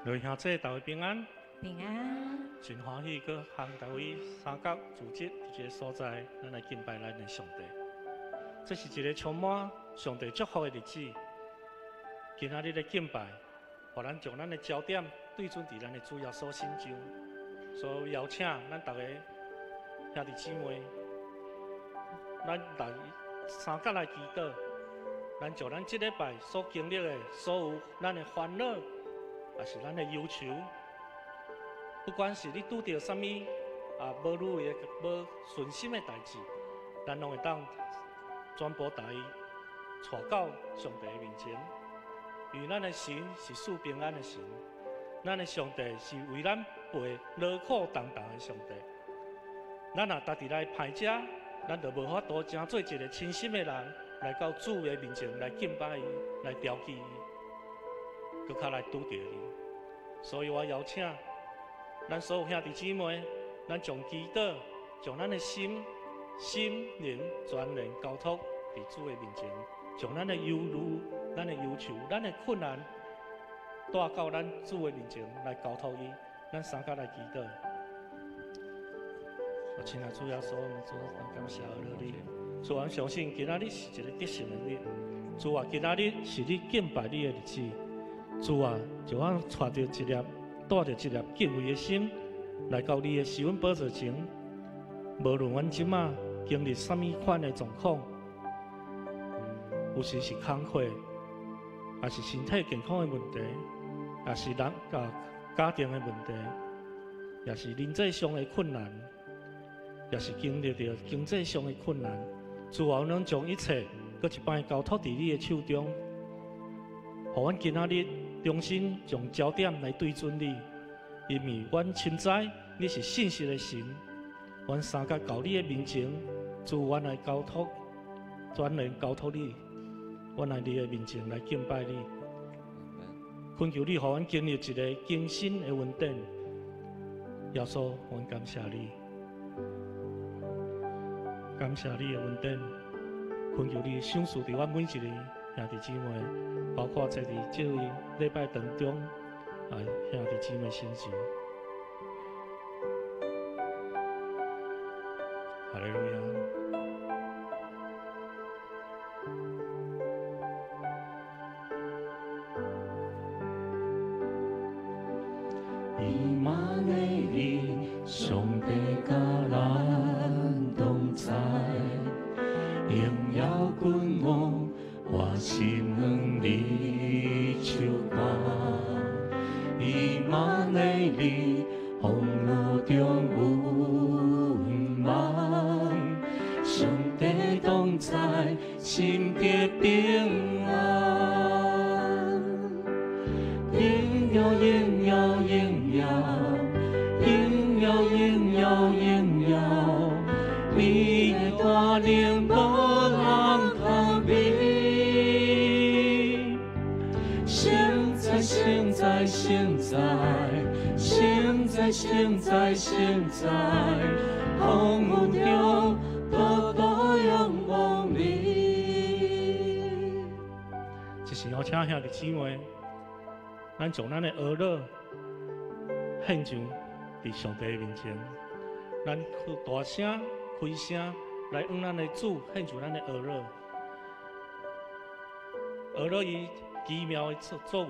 各位兄弟，大家平安。平安。真歡喜，閣和大家三角組織佇這个所在，咱來敬拜咱的上帝。這是一个充滿上帝祝福的日子。今仔日的敬拜，予咱將咱的焦點對準佇咱的主耶穌身上。所以邀請咱逐个兄弟姊妹，咱來三角來祈禱，咱將咱這禮拜所經歷的所有咱的煩惱，也是咱的憂愁，不管是你拄著啥物無如意、無順心的代誌，咱攏會當全部帶伊帶到上帝的面前。因為咱的神是賜平安的神，咱的上帝是為咱背勞苦擔重的上帝。咱若家己來歹食，咱就無法度成做一個清心的人，來到主的面前來敬拜伊，來調戲伊，閣較來拄著伊。所以我邀請咱所有兄弟姊妹，咱將祈禱，將咱的心、心靈全然交託佇主的面前，將咱的憂慮、咱的憂愁、咱的困難帶到咱主的面前來交託伊。咱三甲來祈禱。我親愛主耶穌，我們主，咱感謝你。主，我相信今仔日是一个得勝的日。主啊，今仔日是你敬拜你的日子。主啊，就阮帶著一粒，帶著一粒敬畏的心，來到你的施恩寶座前。無論阮這馬經歷啥物款的狀況，有時是工課，也是身體健康的問題，也是人甲家庭的問題，也是人際上的困難，也是經歷著經濟上的困難。主啊，阮將一切閣一擺交託佇你的手中，予阮今仔日重新將焦點來對準你，因為阮深知你是信實的神。阮三甲到你的面前，主，阮來交託，全然交託你，阮來你的面前來敬拜你，懇求你予阮經歷一个更新的恩典。耶穌，阮感謝你，感謝你的恩典，懇求你賞賜佇阮每一个兄弟姊妹，包括坐佇這位禮拜當中兄弟姊妹身上。哈利路亞。以馬內利，上帝佮咱同在，榮耀君王，我心向你唱歌。以馬內利，風雨中有望，上帝同在，心得平安。榮耀榮耀榮耀，榮耀榮耀榮耀，你的大能無人通比。現在現在現在，現在現在現在，風雨中獨獨仰望你。這是邀請兄弟姊妹，咱將咱的懊惱獻上佇上帝的面前，咱去大聲開聲來向咱的主獻上咱的懊惱，懊惱伊奇妙的作為，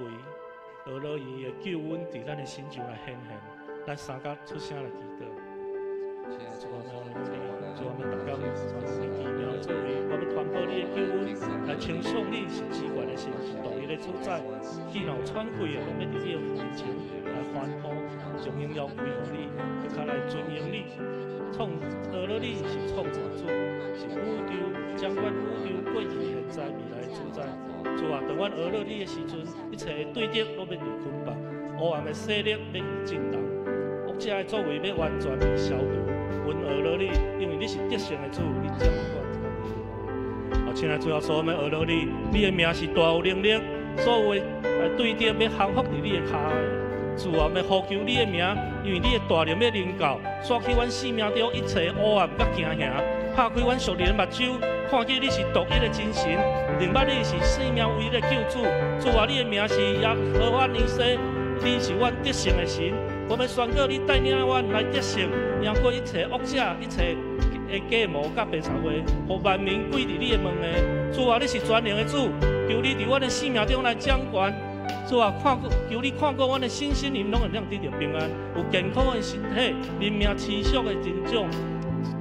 懊惱伊的救恩佇咱的身上來顯現，咱三甲出聲來祈禱。主啊，主啊，我們大家你奇妙的作為，我們傳播你的救恩，來稱頌你是至懸的神，是獨一的主宰。既然有喘氣的，攏欲佇你的面前來歡呼，將榮耀歸予你，閣較來尊榮你。創阿羅你是創造主，是宇宙掌管宇宙過去、現在、未來的主宰。主啊，當阮阿羅你的時陣，一切的對敵攏欲被捆綁，黑暗的勢力欲去震動，惡者的作為欲完全被消除。阮阿羅你，因為你是得勝的主，你掌管這個地方。哦，親愛的主耶穌，我們阿羅你，你的名是大有能力，所有的對敵欲降服佇你的跤下。主啊，我呼求你的名，因為你的大能欲臨到，刷去阮生命中一切黑暗佮驚嚇，拍開阮屬靈的目睭，看見你是獨一的真神，認捌你是生命唯一的救主。主啊，你的名是耶和華尼西。你是阮得勝的神。我欲宣告你帶領阮來得勝，贏過一切惡者、一切的計謀佮白賊話，予萬民歸佇你的門下。主啊，你是全能的主，求你佇阮的生命中來掌權。主啊，看顧，求你看顧阮的身心靈，攏會當得著平安，有健康的身體，靈命持續的增長。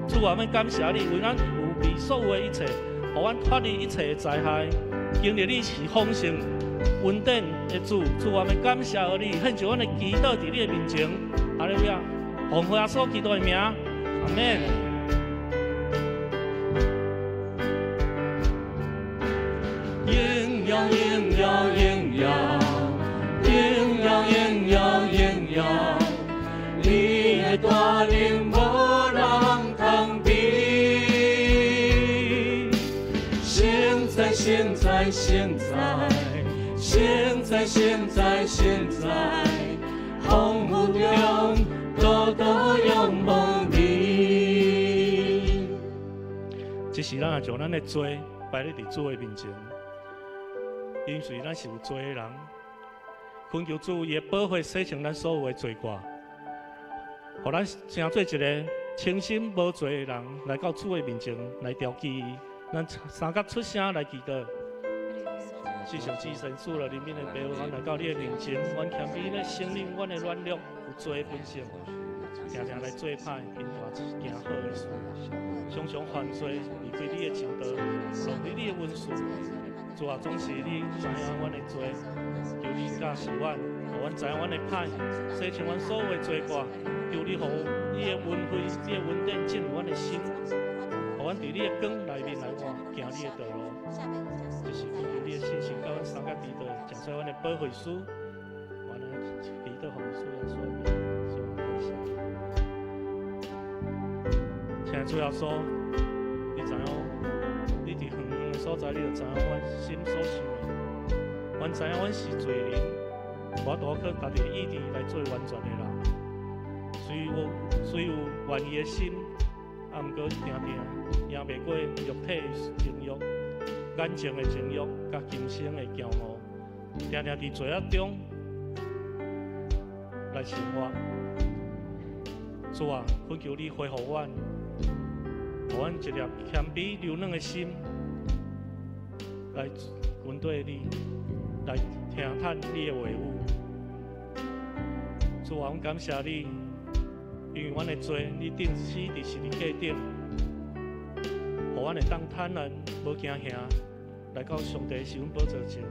主啊，欲感謝你，為咱預備所有的一切，予阮脫離一切的災害。經歷你是豐盛恩典的主，主啊，欲感謝你，獻上阮的祈禱佇你的面前。哈利路亞，奉耶穌基督的名，阿們。榮耀榮耀榮耀，榮耀榮耀榮耀，你的大能無人通比。現在現在現在，現在現在現在，風雨中獨獨仰望你。這時咱也將咱的罪擺咧佇主的面前，因為咱是有罪的人，懇求主伊的寶血洗淨咱所有的罪過，予咱成做一个清心無罪的人，來到主的面前來調記伊。咱三甲出聲來祈禱。至聖至神主了，憐憫的父，阮來到你的面前，阮謙卑咧承認阮的軟弱有罪的本性，定定來做歹，變大行好的事，常常犯罪，離開你的正道，浪費你的恩賜。主啊，總是你知影阮的罪，求你教示阮，予阮知影阮的歹，洗清阮所有的罪過。求你予你的恩惠、你的恩典進入阮的心，予阮佇你的光內面來活，行你的道路。就是懇求你的信心，佮阮三甲祈禱，講出阮的保惠師，阮來祈禱奉主耶穌的名，感謝。親愛的主耶穌，你知影，你佇遠遠的所在，你就知影阮心所想的。阮知影阮是罪人，無法度靠家己的意志來做完全的人。雖有願意的心，啊，毋過定定贏袂過肉體的情欲、眼前的情欲、佮今生的驕傲，定定佇罪惡中來生活。主啊，懇求你恢復阮，予阮一粒謙卑柔軟的心，來跟隨你，來聽聽你的話語。主啊，阮感謝你，因為阮的罪，你釘死佇十字架頂，予阮會當坦然無驚嚇，來到上帝施恩寶座前，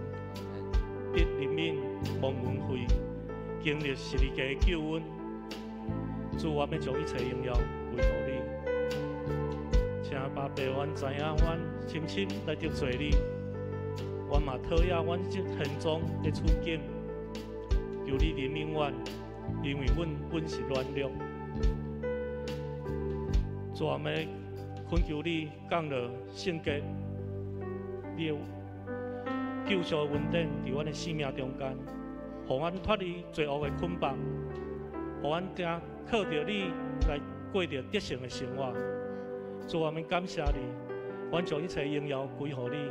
得憐憫、蒙恩惠，經歷十字架的救恩。主，我欲將一切榮耀歸予你。請爸爸，阮知影阮深深來得罪你，阮嘛討厭阮這現狀的處境，求你憐憫阮，因為阮本是軟弱。主，我欲懇求你降落聖潔，你的救贖恩典佇阮的生命中間，予阮脫離罪惡的捆綁，予阮定靠著你來過著得勝的生活。主，我們感謝你，阮將一切榮耀歸予你。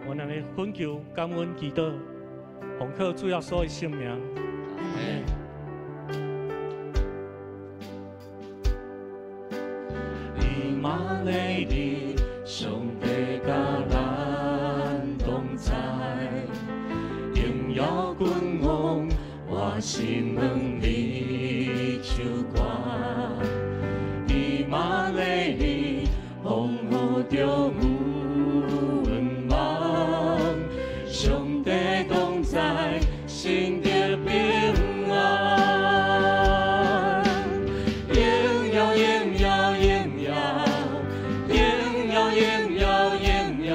阮按呢懇求、感恩、祈禱，奉靠主耶穌的聖名。阿們。以馬內利，上帝佮咱同在，榮耀君王，我心問你唱歌。以馬內利，風雨中有盼望，上帝同在，心得平安。榮耀榮耀榮耀，榮耀榮耀榮耀，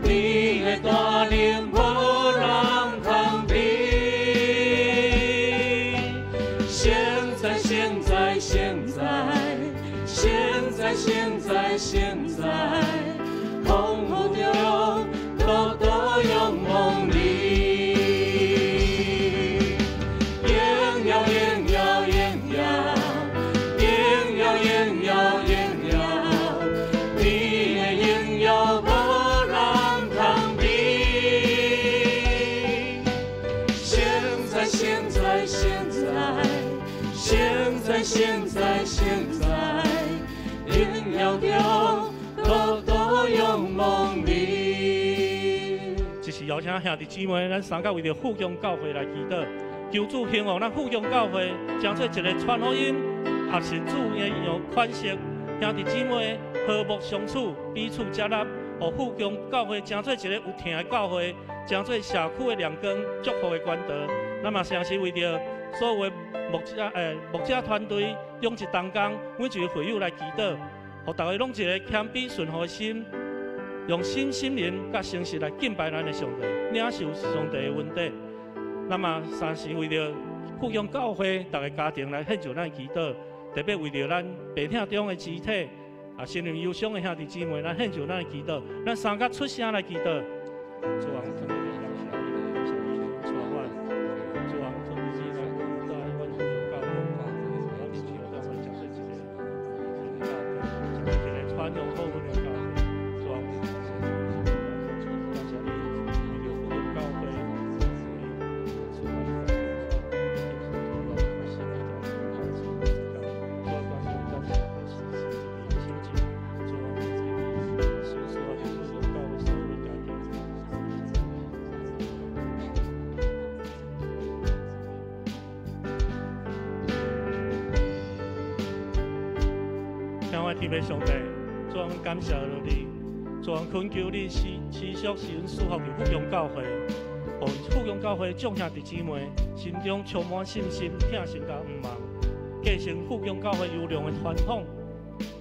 你的大能無人通比。現在現聖哉，聖哉，榮耀中獨獨仰望你。這是邀請兄弟姊妹，咱三甲為著富強教會來祈禱，求主興旺咱富強教會，成做一个傳福音、合適主的樣款式。兄弟姊妹和睦相處，彼此接納，予富強教會成做一个有疼的教會，成做社區的亮光、祝福的管道。咱嘛誠是為著所有的牧者團隊，長執同工，每一个會友來祈禱，予逐家攏一个謙卑順服的心，用心心靈佮誠實來敬拜咱的上帝，領受上帝的恩典。咱嘛三是為著富強教會逐个家庭來獻上咱的祈禱，特別為著咱病痛中的肢體，心靈憂傷的兄弟姊妹，咱獻上咱的祈禱，咱三甲出聲來祈禱。主啊，主啊，主啊，主啊，一个傳揚好的教會，主啊，感謝你為著富強教會，親愛天父上帝，主啊，阮感謝你，主啊，懇求你持續使阮賜福佇富強教會，予富強教會眾兄弟姊妹心中充滿信心、疼惜佮向望，繼承富強教會優良的傳統，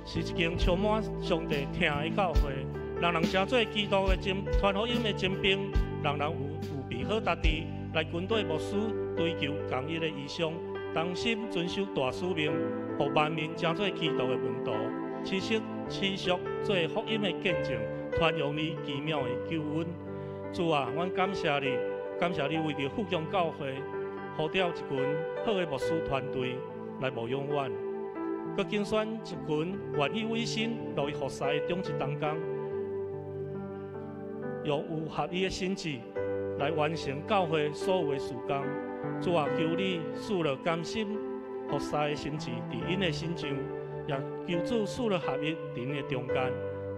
是一間充滿上帝疼的教會，人人成做基督的精傳福音的精兵，人人有預備好家己來跟隨牧師追求同一的異象，同心遵守大使命，予萬民成做基督的門徒，持續做福音的見證，傳揚你奇妙的救恩。主啊，阮感謝你，感謝你為著富強教會，呼召一群好的牧師團隊來牧養阮，閣揀選一群願意委身樂意服侍的長執同工，用有合一的心志來完成教會所有的事工。主啊，求你賜予甘心服侍的心志佇𪜶的身上，也求主賜予合一佇𪜶的中間，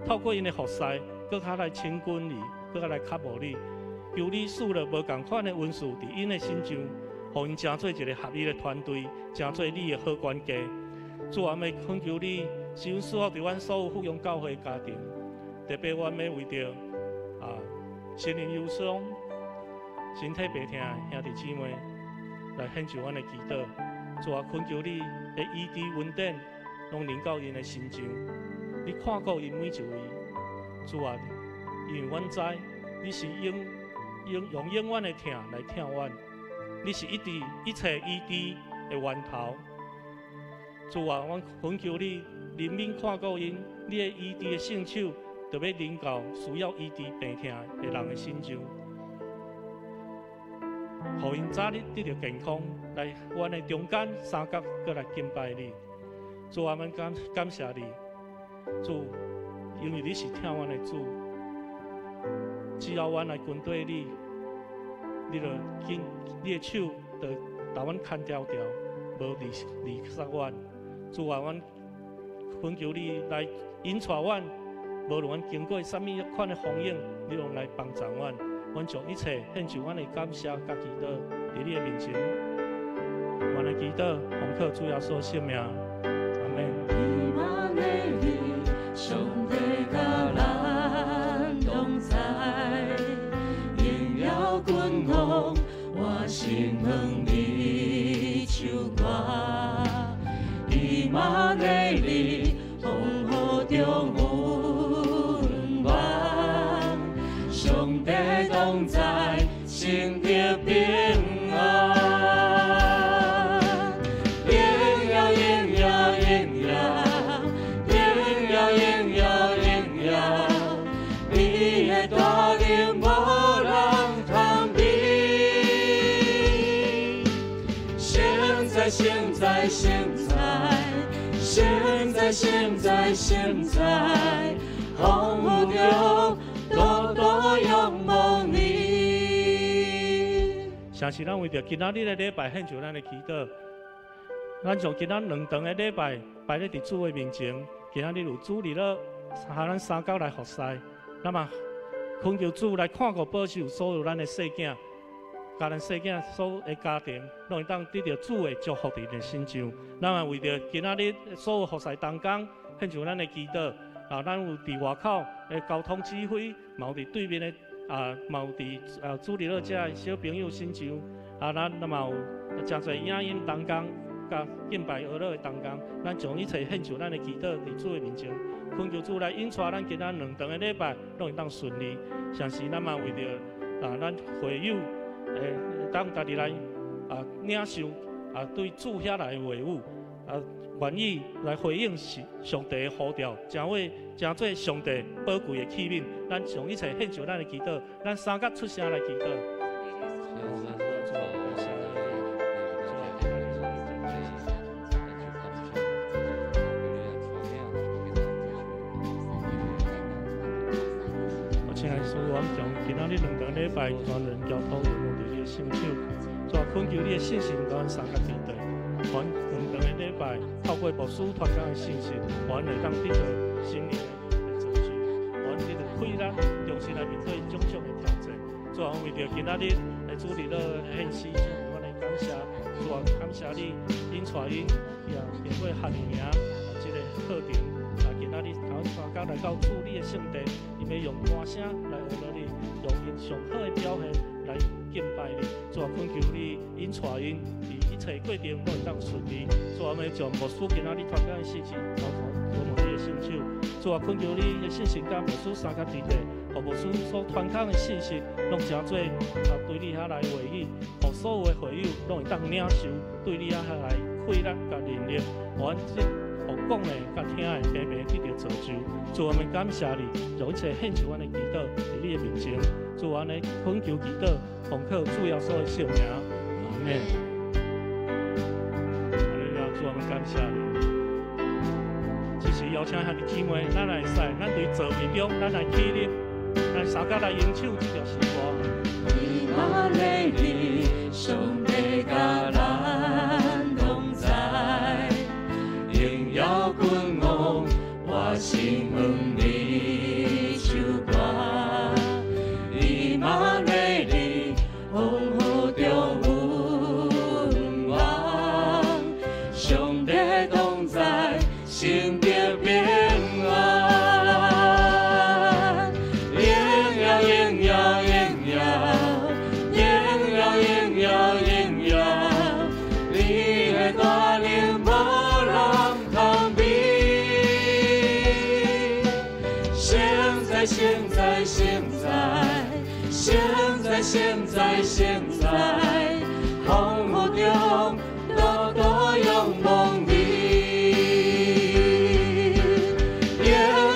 透過𪜶的服侍，閣較來親近你，閣較來渴慕你。求你賜予無仝款的恩賜佇𪜶的身上，予𪜶成做一个合一的團隊，成做你的好管家。主啊，欲懇求你，使阮賜福佇阮所有富強教會的家庭，特別阮欲為著心靈憂傷、身體病痛的兄弟姊妹來獻上阮的祈禱。主啊，懇求你的醫治恩典，攏臨到𪜶的身上。你看顧𪜶每一位。主啊，因為阮知你是用永遠的疼來疼阮，你是一切醫治的源頭。主啊，阮懇求你憐憫看顧𪜶，你的醫治的聖手，著欲臨到需要醫治病痛的人的身上，予𪜶早日得著健康，來阮的中間三角閣來敬拜你。主啊，阮感謝你，主，因為你是疼阮的主，只要阮來跟隨你，你就緊你的手就共阮牽牢牢，無離開阮。主啊，阮懇求你來引帶阮，無論阮經過啥物款的風雨，你攏來幫助阮。阮將一切獻上阮的感謝佮祈禱，佇你的面前，阮的祈禱奉靠主耶穌聖名，阿門。以馬內利，上帝佮咱同在，榮耀君王，我心問你唱歌。以馬內利，風雨中溫暖，上帝同在，心得平安。榮耀榮耀榮耀，榮耀榮耀榮耀，你的大能無人通比。聖哉聖哉聖哉，聖哉聖哉聖哉，風雨中獨獨仰望你。誠是咱為著今仔日的禮拜獻上咱的祈禱。咱將今仔兩場的禮拜擺咧佇主的面前，今仔日有主日樂，予咱三角來服侍，那麼懇求主來看顧保守所有咱的細囝，佮咱細囝所有的家庭，攏會當得著主的祝福佇𪜶身上。咱嘛為著今仔日所有服侍同工，獻上咱的祈禱。啊，咱有佇外口的交通指揮，嘛有佇對面的啊，嘛有佇啊主日樂遮的小朋友身上。啊，咱那嘛有誠濟影音同工，佮敬拜呵咾的同工，咱將一切獻上咱的祈禱，佇主的面前，懇求主來引帶咱今仔兩場的禮拜，攏會當順利。同時，咱嘛為著啊，咱會友會當家己來啊領受啊對主遐來的話語啊，願意來回應上上帝的呼召，成為成做上帝寶貴的器皿。咱將一切獻上咱的祈禱，咱三甲出聲來祈禱。我親愛的主，我們將今仔日兩場禮拜全人交託仰望佇你的聖手，主啊，懇求你的信心共阮三甲基地，阮兩場的禮拜透過牧師傳講的信息，阮會當得到心靈的造就，阮得到氣力，重新來面對種種的挑戰。主啊，為著今仔日的主日樂獻詩，阮來感謝，主啊，感謝你引帶𪜶也經過夏令營啊這个課程，啊，今仔日頭三工來到主你的聖殿，𪜶欲用歌聲來呵咾你，用𪜶上好的表現來敬拜你。主啊，懇求你引帶𪜶佇一切過程攏會當順利。主啊，我們將牧師今仔日傳講的信息交託仰望你的聖手。主啊，懇求你的信息佮牧師三甲佇地，予牧師所傳講的信息，攏成做啊對你遐來話語，予所有的會友攏會當領受對你遐來氣力佮能力，予阮這予講的佮聽的平平得著造就。主，我們感謝你，將一切獻上阮的祈禱佇你的面前。主，阮的懇求祈禱，奉靠主耶穌的聖名，阿門。哈利路亞，主，我們感謝你。這時邀請兄弟姊妹，咱來使，咱佇座位中，咱來起立，咱三甲來吟唱這條詩歌。以馬內利，上帝佮咱同在，榮耀君王，我心向你求懸。以馬內利，風雨中有望，上帝同在，心得平安。榮耀榮耀榮耀，榮耀榮耀榮耀，你的大能無人通比。現在現在現在，現在現在現在，風雨中獨獨仰望你。榮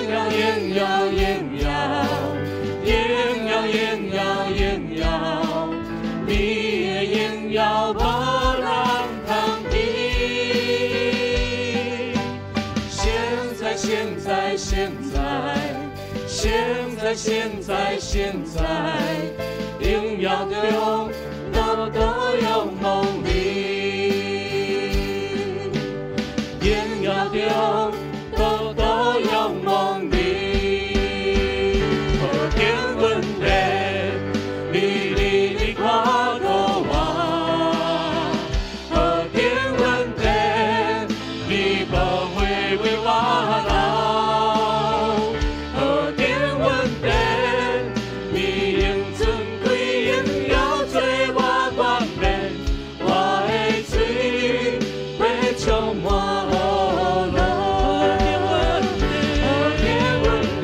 耀榮耀榮耀，榮耀榮耀榮耀，你的榮耀無人通比。現在現在現在，現在現在現在，榮耀中獨獨仰望你，榮耀中獨獨仰望你。何等恩典，你你你看顧我，何等恩典，你寶血為我流。何等恩典，你用尊貴榮耀做我冠冕，我的嘴欲充滿呵咾。何等恩典，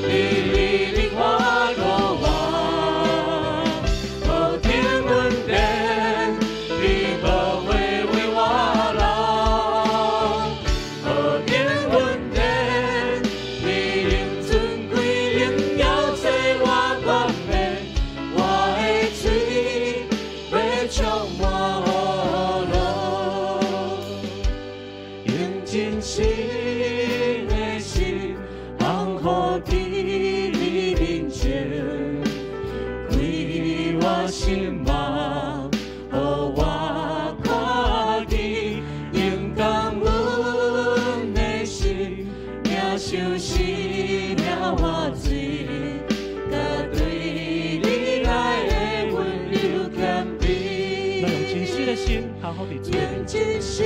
你你你看顧我，何等恩典，你寶血為我流。何等恩典，你用尊貴榮耀做我冠冕，我的嘴欲充滿呵咾。用真實的心，降服佇你面前，開我心目，予我看見。真實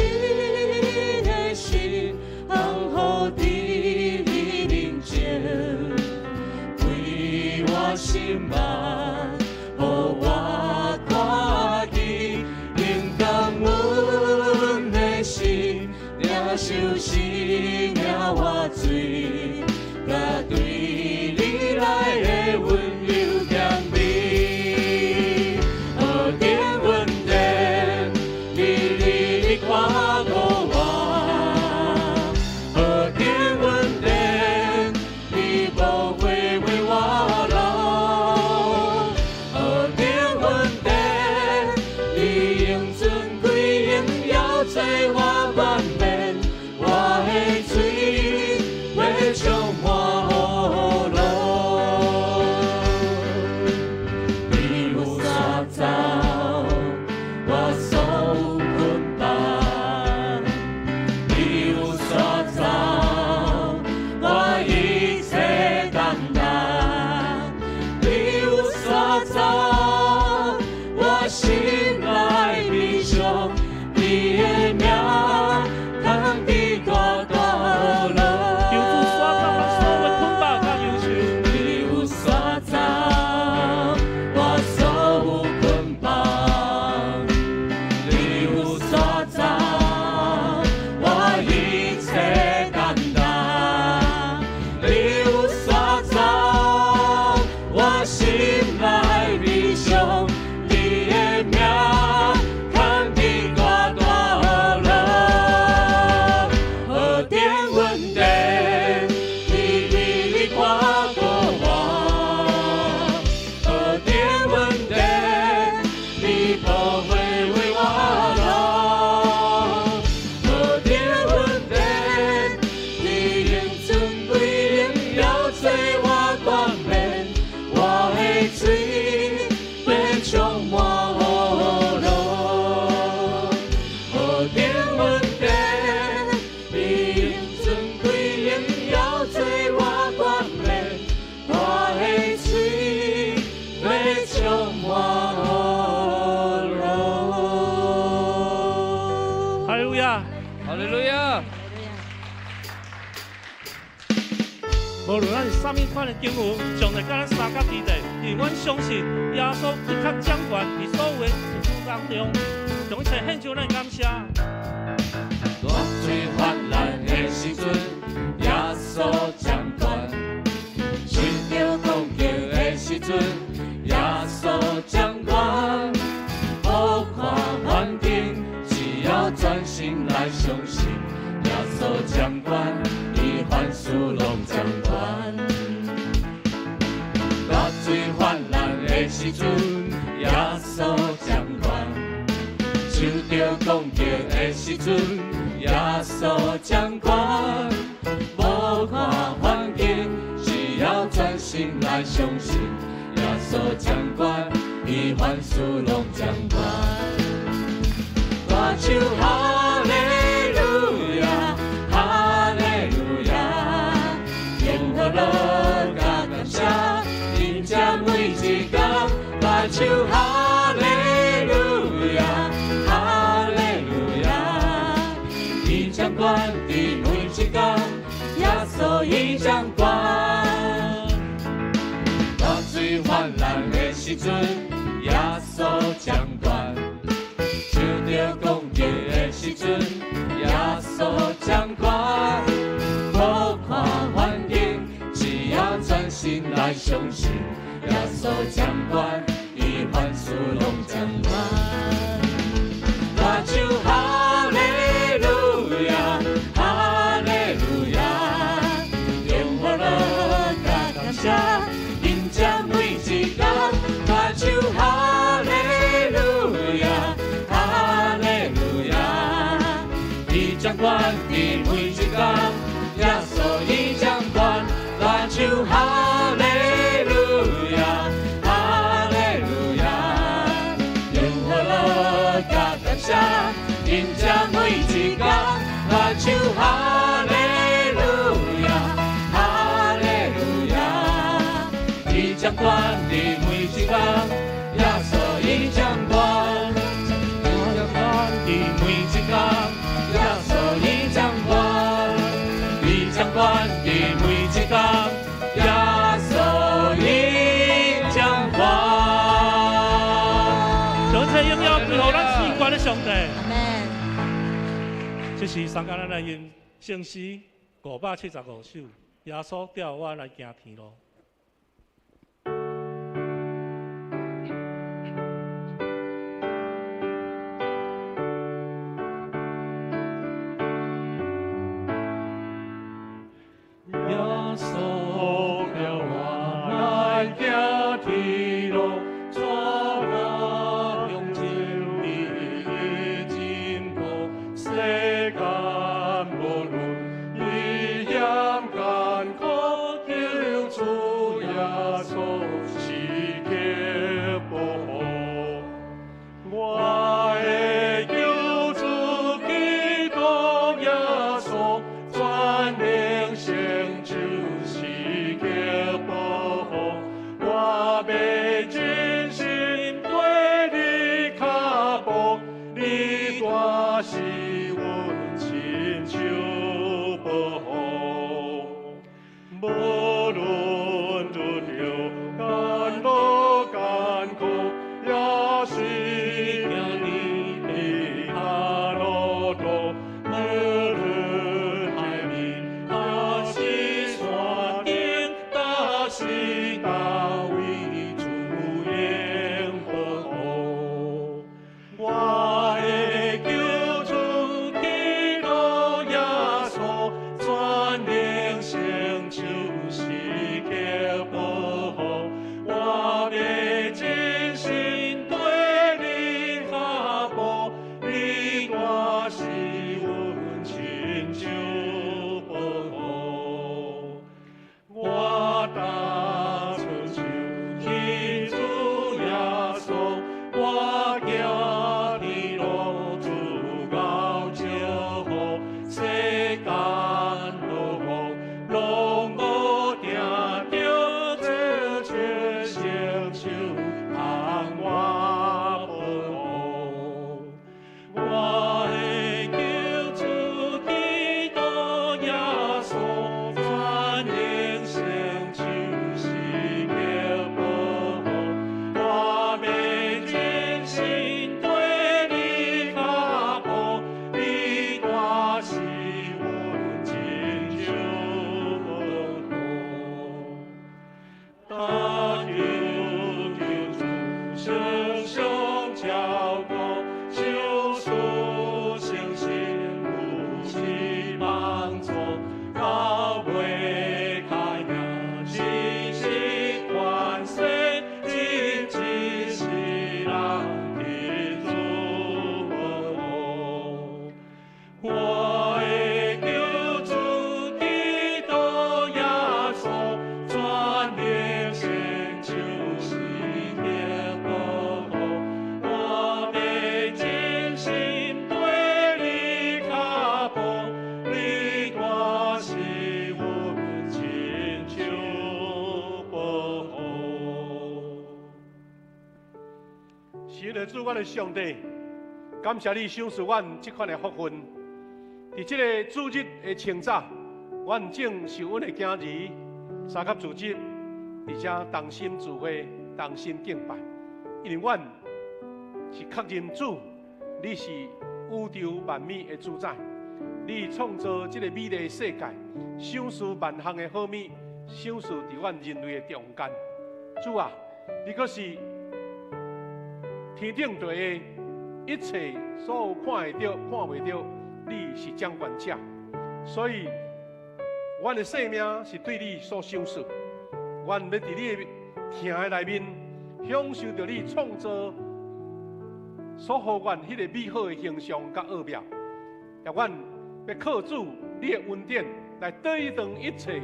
的心，降服佇你面前，開我心目，予我看見，用感恩的心，領受生命活水，佮對你來的溫柔甜美。何等恩典，你日日看顧我；何等恩典，你寶血為我流。何等恩典，你用尊貴榮耀做我冠冕，我的喙欲充滿喜樂。你有所造，我所有捆綁；你有所造，我一切擔當；你有所造，我心內悲傷，你的名扛佇大大樂。求主刷走咱所有的捆綁佮憂愁。你有所造，我所有捆綁；你有所造，我一切擔當；你有所造，我心內悲傷，你的名扛佇大大樂。何等恩典，你日日看顧我；何等恩典，你寶血為我流。何等恩典，你用尊貴榮耀做我冠冕，我的喙欲充滿喜樂。何等恩典，你用尊貴榮耀做我冠冕，我的喙欲充滿喜樂。哈利路亞！哈利路亞！無論咱是啥物款的境遇，上帝佮咱相佮佇咧，因為阮相信耶穌的確掌權佇所有的事物當中，將一切獻上咱的感謝。大水泛濫的時陣，耶穌掌權；受著攻擊的時陣，耶穌掌權。無看環境，只要專心來相信，耶穌掌權，伊凡事攏掌權。大水泛濫的時陣，耶穌掌權；受著攻擊的時陣，耶穌掌權。無看環境，只要專心來相信，耶穌掌權，伊凡事攏掌權。大唱哈利路亞，哈利路亞，用歡樂佮感謝，迎接每一工。大唱哈利路亞，哈利路亞，伊掌權佇每一工，耶穌伊掌權。大水泛濫的時陣，耶穌掌權；受著攻擊的時陣，耶穌掌權。無看環境，只要專心來相信，耶穌掌權，伊凡事攏掌權。大唱哈利路亞，哈利路亞，用歡樂佮感謝，迎接每一工。大唱哈利路亞，哈利路亞，伊掌權佇每一工，耶穌伊掌權。大唱哈利路亞，哈利路亞，用歡樂佮感謝，迎接每一工。大唱哈利路亞，哈利路亞，伊掌權佇每一工，耶穌伊掌權，伊掌權佇每一工，榮耀歸予咱至懸的上帝。阿門。這是送咱來用聖詩575首，耶穌帶我來行天路。耶穌帶我來行天路，帶我向真理的進步。世間無論危險艱苦，求主耶穌時刻保護。我的救主基督耶穌，全能成就時刻保護。我欲真心綴你跤步，你大是阮親手保護。無論遇著甘露艱苦，也是行你的跤路途。無論海面還是山頂，踏是佗位主永保護。我的救主基督耶穌，全能成就時刻保護。我欲真心綴你跤步，你大是阮親手保護。我踏出手去主耶穌，我行天路主𠢕祝福，世間無福攏無定著，這卻成就通我保護。我的救主基督耶穌，全能成就時刻保護。我欲真心綴你跤步，你大是阮親手保護。但求救主常常照顧，賞賜聖神扶持幫助，到尾跤印知識權勢，真一世人得主保護。我的救主基督耶穌，全能成就時刻保護。我欲真心綴你跤步，你大是阮親手保護。是的，主，阮的上帝，感謝你賞賜阮這款的福分。佇這个主日的清早，阮正受阮的囝兒三級組織，佇遮同心聚會、同心敬拜。因為阮是確認主，你是宇宙萬物的主宰，你創造這个美麗的世界，賞賜萬項的好物，賞賜佇阮人類的中間。主啊，你閣是天頂地的一切所有看會著、看袂著，你是掌權者，所以阮的生命是對你所賞賜。阮欲佇你的疼的內面，享受著你創造所予阮彼个美好的形象佮奧妙。也阮欲靠主你的恩典來抵擋一切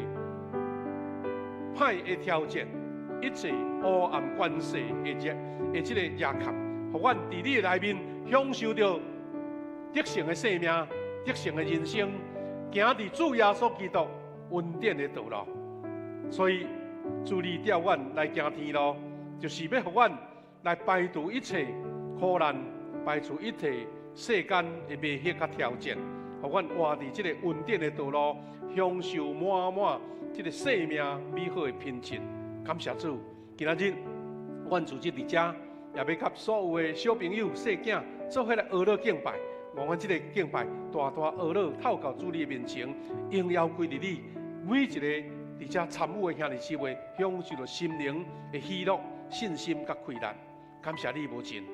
歹的挑戰，一切黑暗權勢的這的這個壓迫，予阮佇你的內面享受著得勝的生命、得勝的人生，行佇主耶穌基督恩典的道路。所以主你帶阮來行天路，就是欲予阮來排除一切苦難，排除一切世間的迷惑佮挑戰，予阮活佇這个恩典的道路，享受滿滿這个生命美好的品質。感謝主，今仔日阮組織佇遮也欲佮所有的小朋友、细囝做伙来学乐敬拜。望阮这个敬拜大大学乐，透到主你的面前，荣耀归于你。每一个伫遮参与的兄弟姊妹，享受著心灵的喜乐、信心佮快乐。感谢你无尽，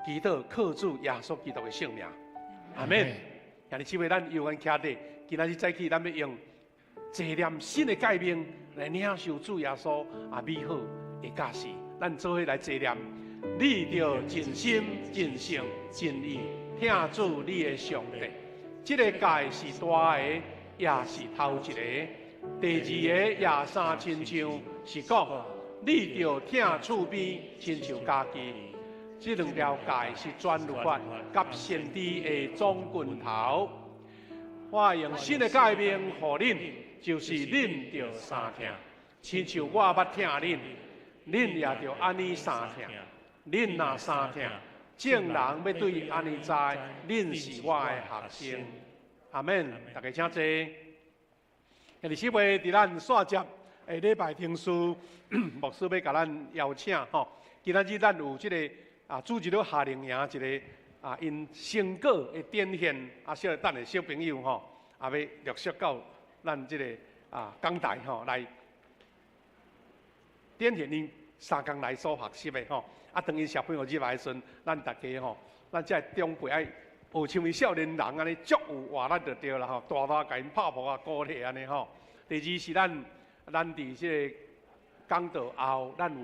祈祷靠主耶稣基督的圣名，阿门。兄弟姊妹，咱有缘徛伫，今仔日早起，咱欲用坐念新的诫命来领受主耶稣啊美好的教示。咱做伙来坐念，你著尽心、尽性、尽意疼主你的上帝。这个诫是大的，也是头一个。第二个也相亲像是讲，你著疼厝边亲像家己。这两条诫是全律法佮先知的总棍头。我用新的诫命予恁，就是恁著相疼，亲像我捌疼恁，恁也著按呢相疼。恁若相疼，众人欲对按呢知，恁是我的学生。阿门。大家请坐。兄弟姊妹，伫咱煞接下礼拜停事，牧师欲共咱邀请吼。今仔日咱有这个啊，主日夏令营一个啊，𪜶成果的展现啊，小等下小朋友吼，啊，欲陆续到咱这个啊讲台吼来展现𪜶三工来所学习的吼。啊，当𪜶小朋友入来的时阵，咱大家吼，咱这长辈爱学像𪜶少年人按呢，足有活力就对啦吼，大大共𪜶拍扑啊鼓励按呢吼。第二是咱，咱伫这个讲道后，咱有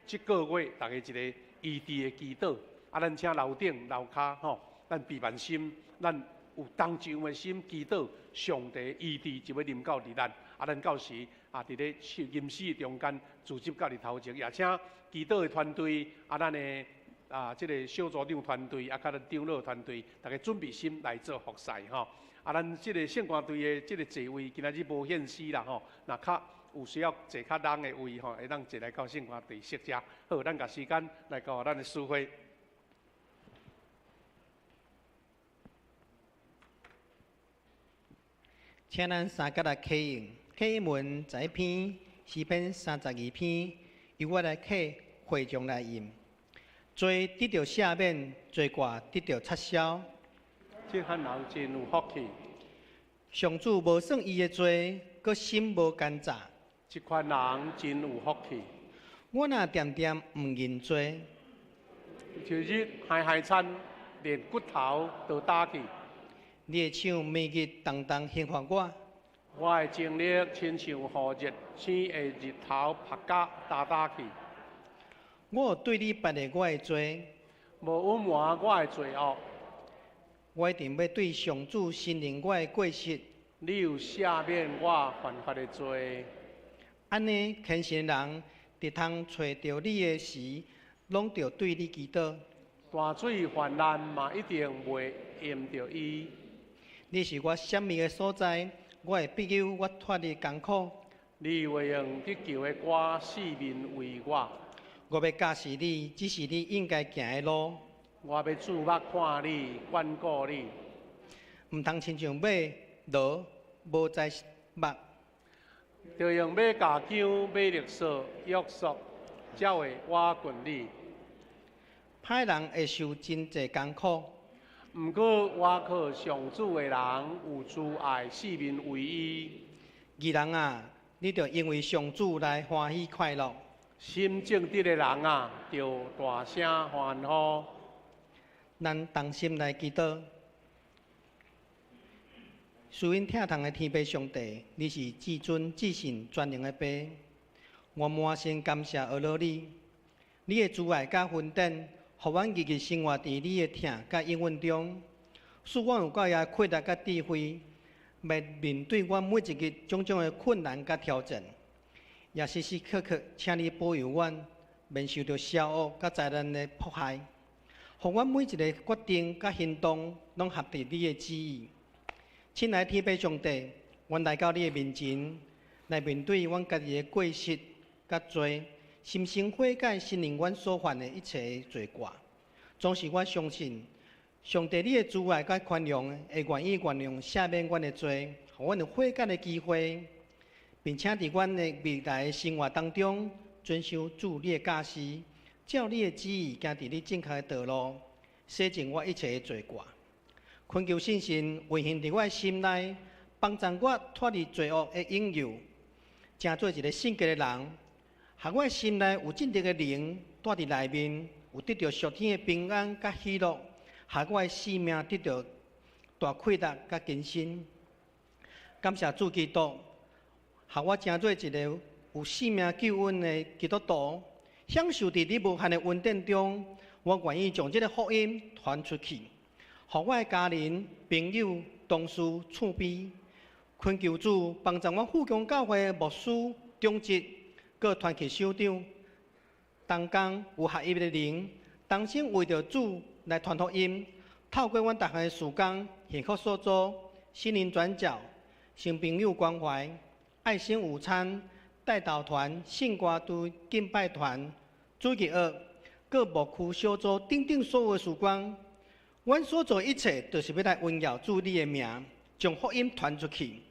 这个月大家一个医治的祈祷，啊，咱请楼顶楼跤吼，咱备万心，咱有同样的心祈祷，上帝医治就欲临到伫咱，啊，咱到时啊，伫咧吟诗的中间组织到伫头前，也请祈祷的团队，啊，咱的啊，这个小组长团队，啊，佮咱长老团队，大家准备心来做服侍吼。啊，咱这个圣歌队的这个座位，今仔日无限时啦吼，若较有需要坐较重的位吼，会当坐来到圣歌队席遮。好，咱共时间来交予咱的司会。请咱三角来启用，启文十一篇，诗篇32篇，由我来启会众来吟。罪得著赦免，罪过得著擦消。这款人真有福气。上主无算伊的罪，阁心无奸诈。这款人真有福气。我若恬恬毋认罪，一日害害惨，连骨头都打去。你的手每日重重刑罚我。我的精力亲像雨日星的日头曝甲焦焦去。我有对你别的我的罪，无隐瞒我的罪恶。我一定欲对上主承认我的过失。你有赦免我犯法的罪。按呢，虔诚的人伫通揣著你的时，拢著对你祈祷。大水泛滥嘛，一定袂淹著伊。你是我闪避的所在，我的庇佑，我脱离艰苦。你会用得救的歌四面围我。我欲教示你，这是你应该行的路。我欲注目看你，坚固你。毋通亲像马驢无知牧。著用马镢弓、马勒索约束，才会倚近你。歹人会受真济艰苦。毋过倚靠上主的人有慈爱，四面围伊。义人啊，你著因为上主来欢喜快乐。心正直的人啊，著大声欢呼。咱同心来祈祷。慈恩疼痛的天父上帝，你是至尊至圣全能的父。我满心感谢阿罗你，你的慈爱佮恩典，予阮日日生活伫你的疼佮应允中，使阮有够额气力佮智慧，来面对阮每一日种种的困难佮挑战，也时时刻刻请你保佑阮，免受著邪恶佮灾难的迫害，予阮每一个决定佮行动，拢合伫你的旨意。亲爱的天父上帝，阮来到你的面前，来面对阮家己的过失佮罪，心生悔改，承认阮所犯的一切罪过。总是我相信，上帝你的慈爱佮宽容，会愿意原谅赦免阮的罪，予阮有悔改的机会，并且伫阮的未来的生活当中，遵守主你的教示，照你的旨意行佇你正確的道路，洗淨我一切的罪過。懇求聖神運行佇我的心內，幫助我脫離罪惡的引誘，成做一个聖潔的人。予我的心內有正直的靈，蹛佇內面，有得著屬天的平安佮喜樂，予我的生命得著大氣力佮更新。感謝主基督，予我成做一个有生命救恩的基督徒，享受佇你無限的恩典中，我願意將這个福音傳出去，予我的家人、朋友、同事、厝邊，懇求主幫助阮富強教會牧師、長執、閣團契首長，同工有合一的靈，同心為著主來傳福音，透過阮逐項的事工、幸福小組、心靈轉角、新朋友關懷、愛心午餐、代禱團、聖歌隊、敬拜團、主日學、閣牧區小組等等所有的事工，阮所做一切，就是欲來榮耀主你的名，將福音傳出去，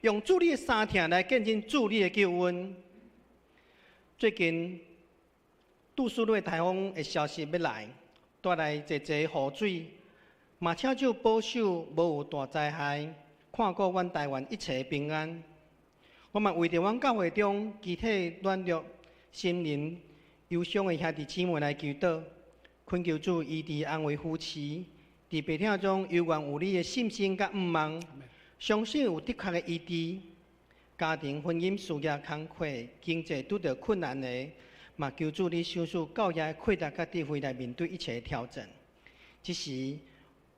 用主你的三疼來見證主你的救恩。最近杜蘇芮颱風的消息欲來，帶來濟濟雨水，嘛請主保守無有大災害，看顧阮台灣一切平安。我嘛為著阮教會中肢體軟弱、心靈憂傷的兄弟姊妹來祈禱，懇求主醫治安慰扶持，佇病痛中猶原有你的信心佮向望，相信有的確的醫治。家庭、婚姻、事業、工課、經濟拄著困難的，嘛求主你賞賜夠額的氣力佮智慧來面對一切的挑戰。這時，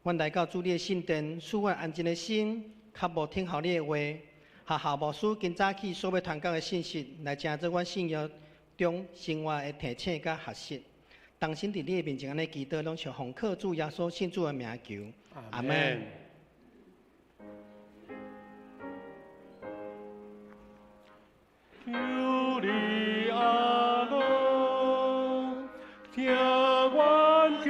阮來到主你的聖殿，賜阮安靜的心，較無聽候你的話，學校牧師今早起所欲傳講的信息，來成做阮信仰中生活的提醒佮學習。同心佇你的面前按呢祈禱，攏是奉靠主耶穌聖子的名求。阿們。求你阿爸，聽阮祈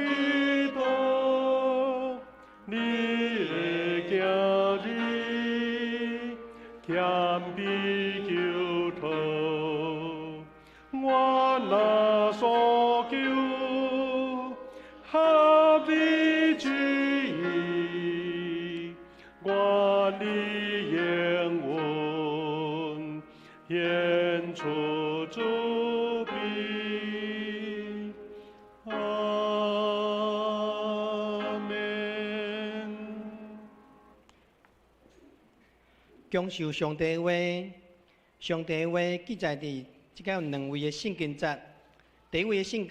禱，你的囝兒謙卑求討，我若所求合你旨意，願你應允，顯出慈悲。阿們。享受上帝的話，上帝的話記載佇這个有兩位的聖經節，第一位的聖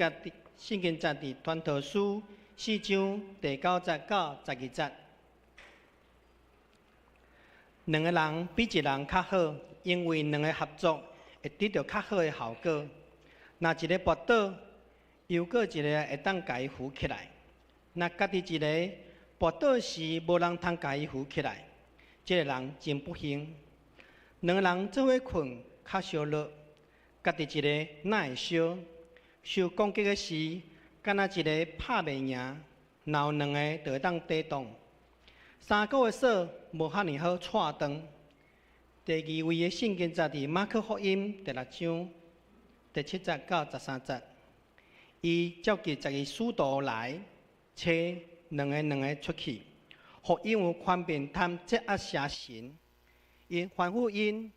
經節佇傳道書四章第九節到十二節。兩个人比一人較好，因為兩个合作會得著較好的效果。若一个跋倒，又閣一个會當共伊扶起來；若家己一個跋倒時，無人通共伊扶起來，這个人真不幸。兩个人做伙睏較燒熱，家己一個哪會燒？受攻擊的時，敢若一个拍袂贏，若有兩个就會當抵擋。三角的索無遐爾好掣斷。第二位的聖經節佇馬可福音第六章第七節到十三節，伊召集十二使徒來，差兩个兩个出去，予𪜶有權柄貪這惡邪神。𪜶吩咐𪜶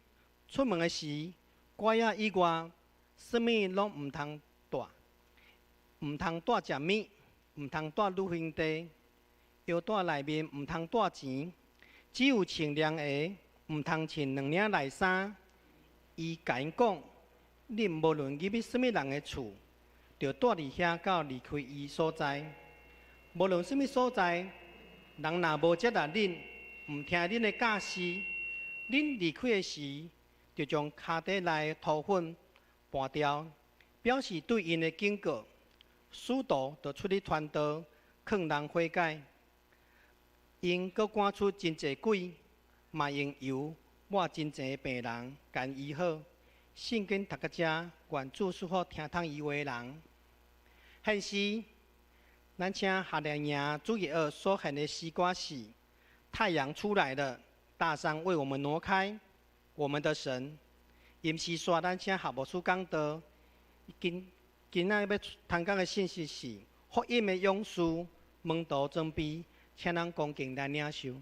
出門的時，拐仔以外，啥物攏毋通帶，毋通帶食物，毋通帶旅行袋，腰帶內面毋通帶錢，只有穿涼鞋，毋通穿兩領內衫。伊共𪜶講：恁無論入去啥物人的厝，著蹛佇遐到離開伊所在。無論啥物所在，人若無接納恁，毋聽恁的教示，恁離開的時，就將跤底內的塗粉撥掉，表示對𪜶的警告。使徒就出去傳道，勸人悔改。𪜶閣趕出真濟鬼，嘛用油抹真濟病人，共醫好。聖經讀到這，願主賜福聽通伊話的人。現時，咱請夏令營主日學所獻的詩歌是：太陽出來了，大山為我們挪開，我們的神。吟詩煞咱請夏牧師講道，已經今仔欲傳講的信息是福音的勇士門徒裝備，請咱恭敬來領受。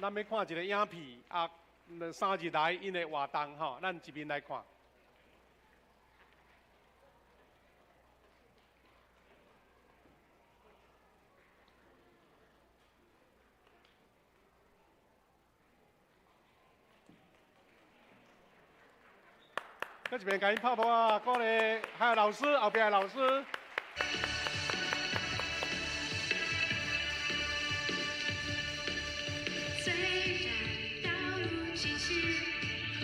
咱欲看一个影片啊，3日来𪜶的活动吼，咱一面来看。搁一遍共𪜶拍噗仔，鼓励，还有老师，后壁的老师。虽然道路崎岖，困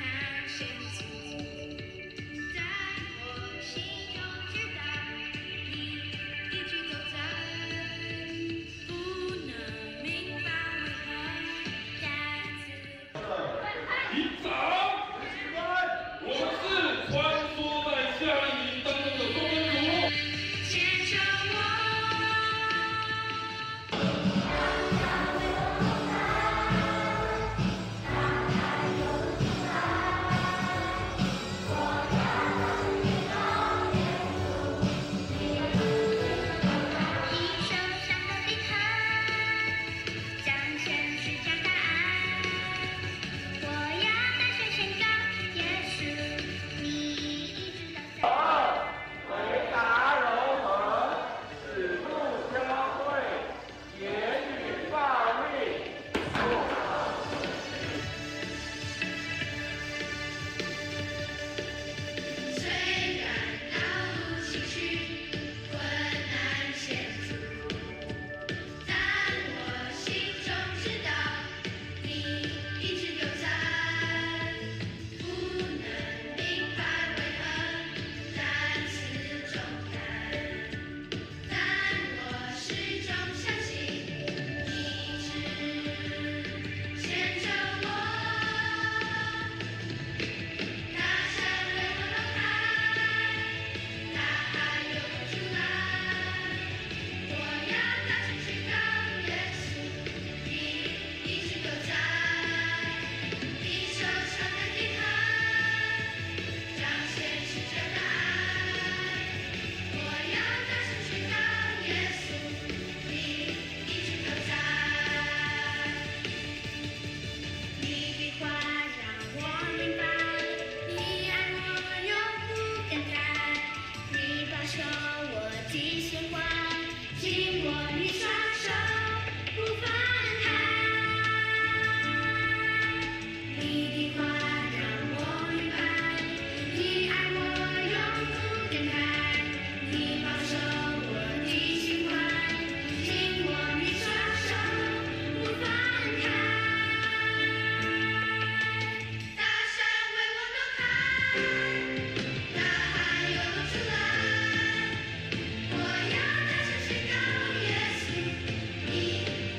难险阻，但我心中知道，你一直都在。不能明白为何，但自。营长，我们是穿梭在夏令营当中的中分组。牵着我。你手上的笔盒，彰显十架大爱。我要大声宣告，耶稣，你一直都在。回答柔和，使不教会，言语暴力。虽然道路崎岖，困难险阻，但我心中知道，你一直都在。不能明白为何担此重担，但我始终相信，你一直牵着我。大山为我挪开，大海流不出来。我要大声宣告，耶稣，你一直都在。你手上的笔盒，彰显十架的爱。我要大声宣告，耶稣，你一直都在。你的话让我明白，你爱我永不更改。你保守我的心怀，紧握你双手不放开。你的话让我明白，你爱我永不更改。你保守我的心怀，紧握你双手不放开。大山为我挪开，大海流出来。我要大声宣告，耶稣，你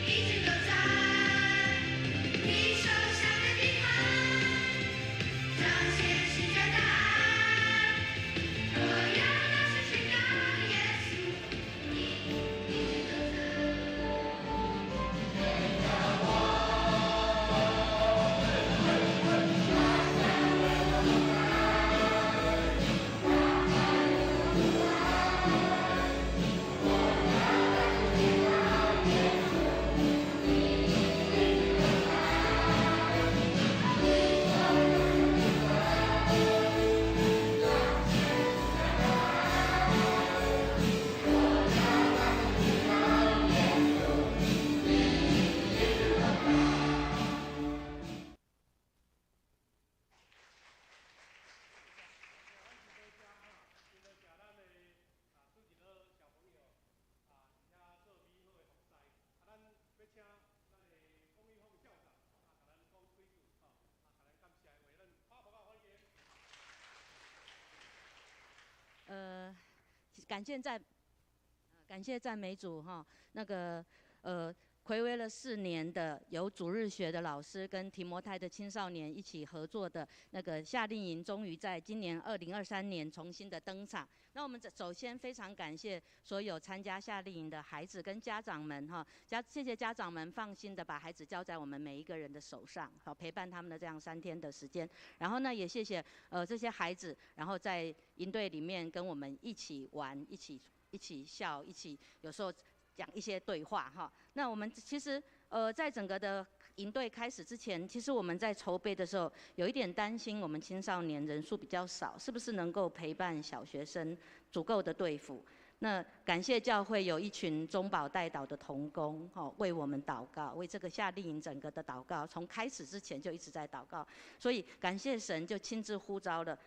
一直都在。你手上的笔盒，彰显十架的爱。我要大声宣告，耶稣，你一直都在。感谢赞美主哈，那个睽违了4年的由主日学的老师跟提摩太的青少年一起合作的那个夏令营，终于在今年2023年重新的登场。那我们首先非常感谢所有参加夏令营的孩子跟家长们哈，谢谢家长们放心的把孩子交在我们每一个人的手上，好陪伴他们的这样3天的时间。然后呢，也谢谢这些孩子，然后在营队里面跟我们一起玩，一起笑，一起有时候讲一些对话哈。那我们其实在整个的营队开始之前，其实我们在筹备的时候有一点担心，我们青少年人数比较少，是不是能够陪伴小学生足够的对付？那感谢教会有一群中保代祷的同工，吼，为我们祷告，为这个夏令营整个的祷告，从开始之前就一直在祷告，所以感谢神就亲自呼召了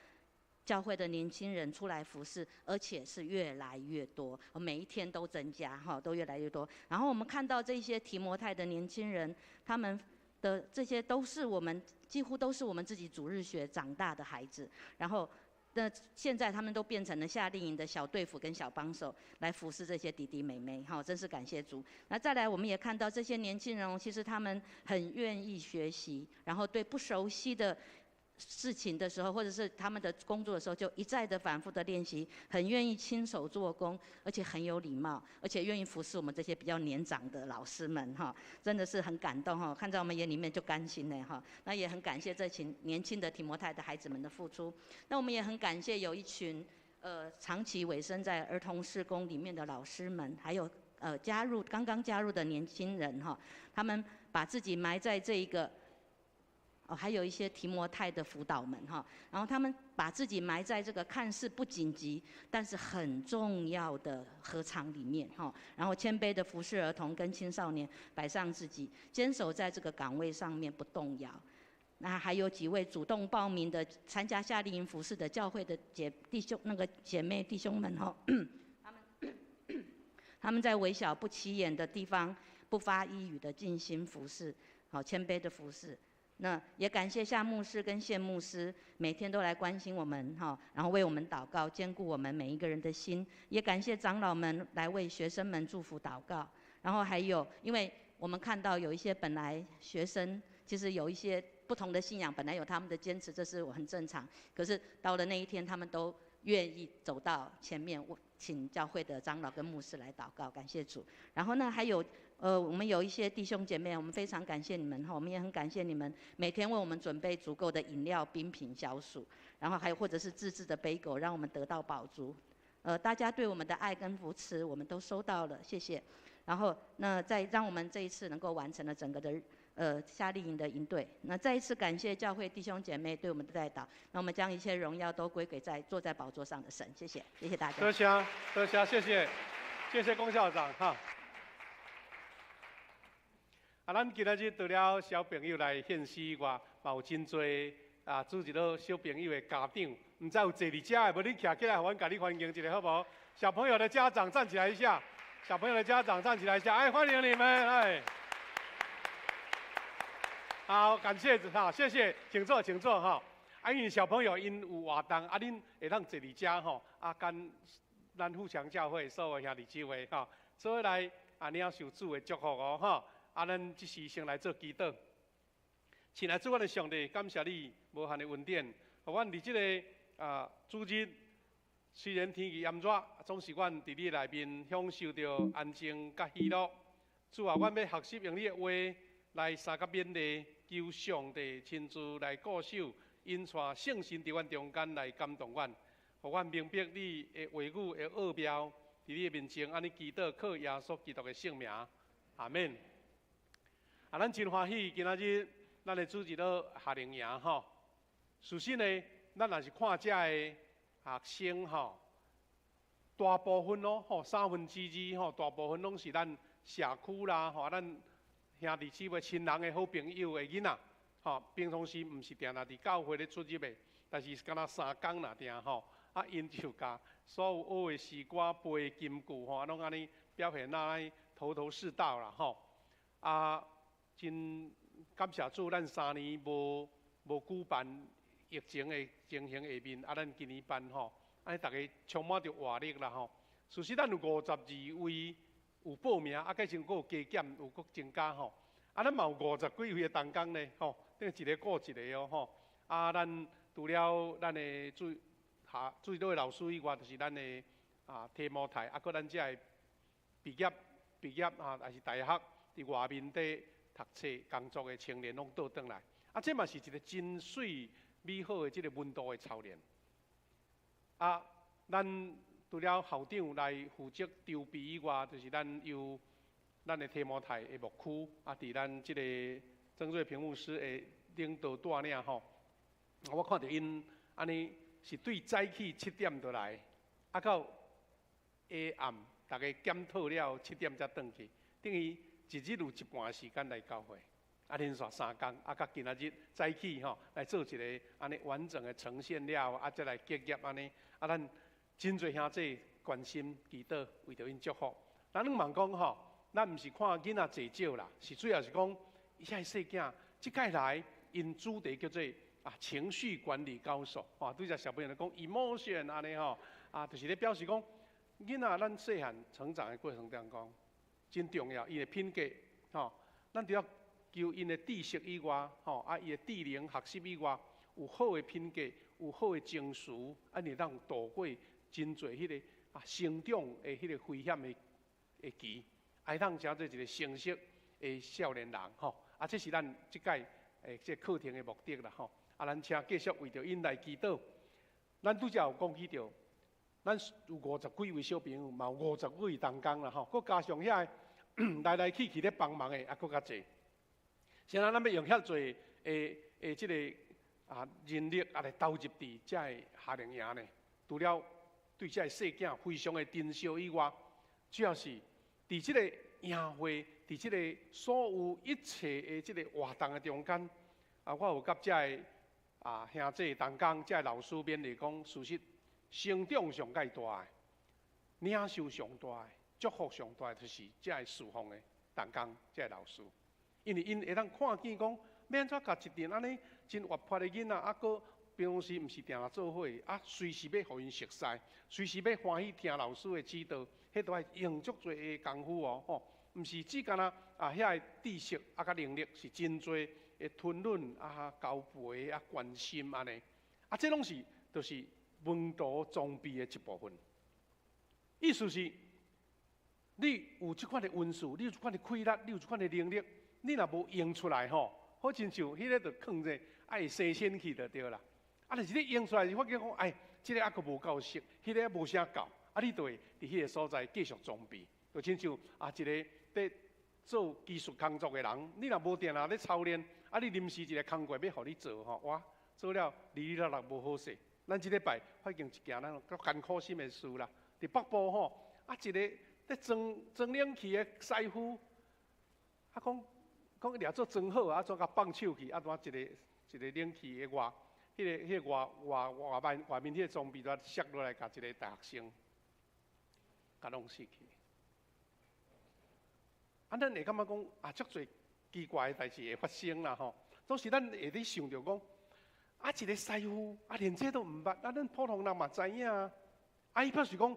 教会的年轻人出来服侍，而且是越来越多，每一天都增加，哈，都越来越多。然后我们看到这些提摩太的年轻人，他们的这些都是我们几乎都是我们自己主日学长大的孩子，然后那现在他们都变成了夏令营的小队辅跟小帮手，来服侍这些弟弟妹妹，哈，真是感谢主。那再来，我们也看到这些年轻人，其实他们很愿意学习，然后对不熟悉的事情的时候，或者是他们的工作的时候，就一再的反复的练习，很愿意亲手做工，而且很有礼貌，而且愿意服侍我们这些比较年长的老师们，哈，真的是很感动哈，看在我们眼里面就甘心呢哈。那也很感谢这群年轻的提摩太的孩子们的付出。那我们也很感谢有一群长期委身在儿童事工里面的老师们，还有刚刚加入的年轻人哈，他们把自己埋在这一个。哦，还有一些提摩太的辅导们哈，然后他们把自己埋在这个看似不紧急，但是很重要的禾场里面哈，然后谦卑的服侍儿童跟青少年，摆上自己，坚守在这个岗位上面不动摇。那还有几位主动报名的参加夏令营服侍的教会的姐弟兄那个姐妹弟兄们哈，他们在微小不起眼的地方不发一语的尽心服侍，好谦卑的服侍。那也感谢夏牧师跟谢牧师每天都来关心我们哈，然后为我们祷告，坚固我们每一个人的心。也感谢长老们来为学生们祝福祷告。然后还有，因为我们看到有一些本来学生其实有一些不同的信仰，本来有他们的坚持，这是我很正常。可是到了那一天，他们都愿意走到前面，我请教会的长老跟牧师来祷告，感谢主。然后呢，还有，我们有一些弟兄姐妹，我们非常感谢你们哈，我们也很感谢你们每天为我们准备足够的饮料、冰品、小薯，然后还有或者是自制的杯狗，让我们得到饱足。大家对我们的爱跟扶持，我们都收到了，谢谢。然后，那再让我们这一次能够完成了整个的夏令营的营队。那再一次感谢教会弟兄姐妹对我们的代祷。那我们将一切荣耀都归给在坐在宝座上的神，谢谢，谢谢大家。多谢，多谢，谢谢，谢谢龚校长哈。啊，咱今仔日除了小朋友来献诗以外，嘛有真濟啊，主日學小朋友的家長，毋知有坐佇遮的無？你徛起來，予阮共你歡迎一下，好無？小朋友的家長站起來一下，小朋友的家長站起來一下，哎，歡迎你們，哎，好，感謝哈，謝謝，請坐，請坐哈。啊，因為小朋友𪜶有活動，啊，恁會當坐佇遮吼，啊，跟咱富強教會所有兄弟姊妹吼，做伙來啊，領受主的祝福哦，吼。啊，咱這時先來做祈禱。親愛主，阮的上帝，感謝你無限的恩典，予阮佇這个啊主日，雖然天氣炎熱，總是阮佇你內面享受著安靜佮喜樂。主啊，阮欲學習用你的話來相佮勉勵，求上帝親自來顧守，引帶聖神佇阮中間來感動阮，予阮明白你的話語的奧妙，佇你的面前按呢祈禱，靠耶穌基督的聖名，阿們。啊，咱真歡喜，今仔日咱的主日學夏令營吼。事實呢，咱若是看遮的學生吼，大部分咯吼，2/3吼，大部分攏是咱社區啦吼，咱兄弟姊妹親人的好朋友的囡仔，吼，平常時毋是定定佇教會咧出入的，但是敢若三工爾定吼，啊，𪜶就共所有學的詩歌、背的金句吼，啊，攏按呢表現啊頭頭是道啦吼，啊。真感謝主，咱3年無舉辦疫情的情形下面，啊，咱今年辦吼，按呢逐家充滿著活力啦吼。事實咱有52位有報名，啊，計算閣有加減，有閣增加吼。啊，咱嘛有50幾位的同工呢，吼，等於一个顧一个哦，吼。啊，咱除了咱的主下主日學的老師以外，就是咱的啊提摩太，啊，閣咱遮的畢業啊，也是大學佇外面佇讀冊工作的青年攏倒轉來，啊，這嘛是一個真媠美好的這个門徒的操練。啊，咱除了校長來負責籌備以外，就是咱由咱的提摩太的牧區，啊，佇咱這个曾瑞平牧师的领导带领吼，我看著𪜶按呢是对早起7点就來，啊到下暗逐家檢討了7點才轉去，等於一日有一半時間來教會。啊，連續3工，啊，佮今仔日早起吼來做一个按呢完整的呈現了，啊，才來結業按呢。啊，咱真濟兄弟關心祈禱，為著𪜶祝福。咱攏嘛講吼，咱毋是看囡仔濟少啦，是主要是講伊遐細囝，這擺來𪜶主題叫做啊情緒管理高手，吼，對這小朋友來講 emotion 按呢吼，啊，就是咧表示講囡仔咱細漢成長的過程當中，真重要，伊的品格吼，咱除了求𪜶的知識以外，吼，啊，伊的智能學習以外，有好的品格，有好的情緒，按呢會當渡過真濟彼个啊成長的彼个危險的期，會當成做一个成熟的少年人，吼，啊，這是咱這擺這課程的目的啦，吼，啊，咱請繼續為著𪜶來祈禱。咱拄才有講起著，咱有五十幾位小朋友，嘛有五十幾位同工啦，吼，閣加上遐个來來去去咧幫忙的，啊，閣較濟。現在咱欲用遐濟的這个啊人力啊來投入佇這个夏令營呢，除了對這个細囝非常的珍惜以外，主要是佇這個營會，佇這个所有一切的這个活動的中間，啊，我有佮這个啊兄弟同工，這个老師勉勵講，事實成長上蓋大的，領受上大的，祝福上大的，就是這个事奉的同工，這个老師。因為𪜶會當看見講，欲按怎共一陣按呢真活潑的囡仔，啊，閣平常時毋是定定做伙，啊，隨時欲予𪜶熟似，隨時欲歡喜聽老師的指導，彼都愛用足濟的功夫哦，吼，毋是只干焦啊，遐个知識啊，佮能力是真濟的吞忍啊、交陪啊、關心按呢，啊，這攏是就是門徒裝備的一部分。意思是，你有這款的恩賜，你有這款的氣力，你有這款的能力。你若無用出來吼，好親像彼个就囥著，愛生鉎去就對啦。啊，但是你用出來，就發覺講，哎，這个猶閣無夠熟，彼个猶無啥夠，啊，你就會佇彼个所在繼續裝備。就親像啊，一个佇做技術工作的人，你若無定定咧操練，啊，你臨時一个工課欲予你做吼，哇，做了離離落落無好勢。咱這禮拜發現一件咱足艱苦心的事啦，佇北部吼，啊，一个咧裝裝冷氣的師傅，啊講。講掠做裝好，啊，怎共放手去？啊，怎一个一个冷氣的外，彼个外外外面外面彼个裝備都摔落來，共一个大學生，共弄死去。啊，咱會感覺講啊，足濟奇怪的代誌會發生啦吼。總是咱會咧想著講，啊，一个師傅，啊，連這都毋捌，啊，咱普通人嘛知影啊。啊，伊表示講，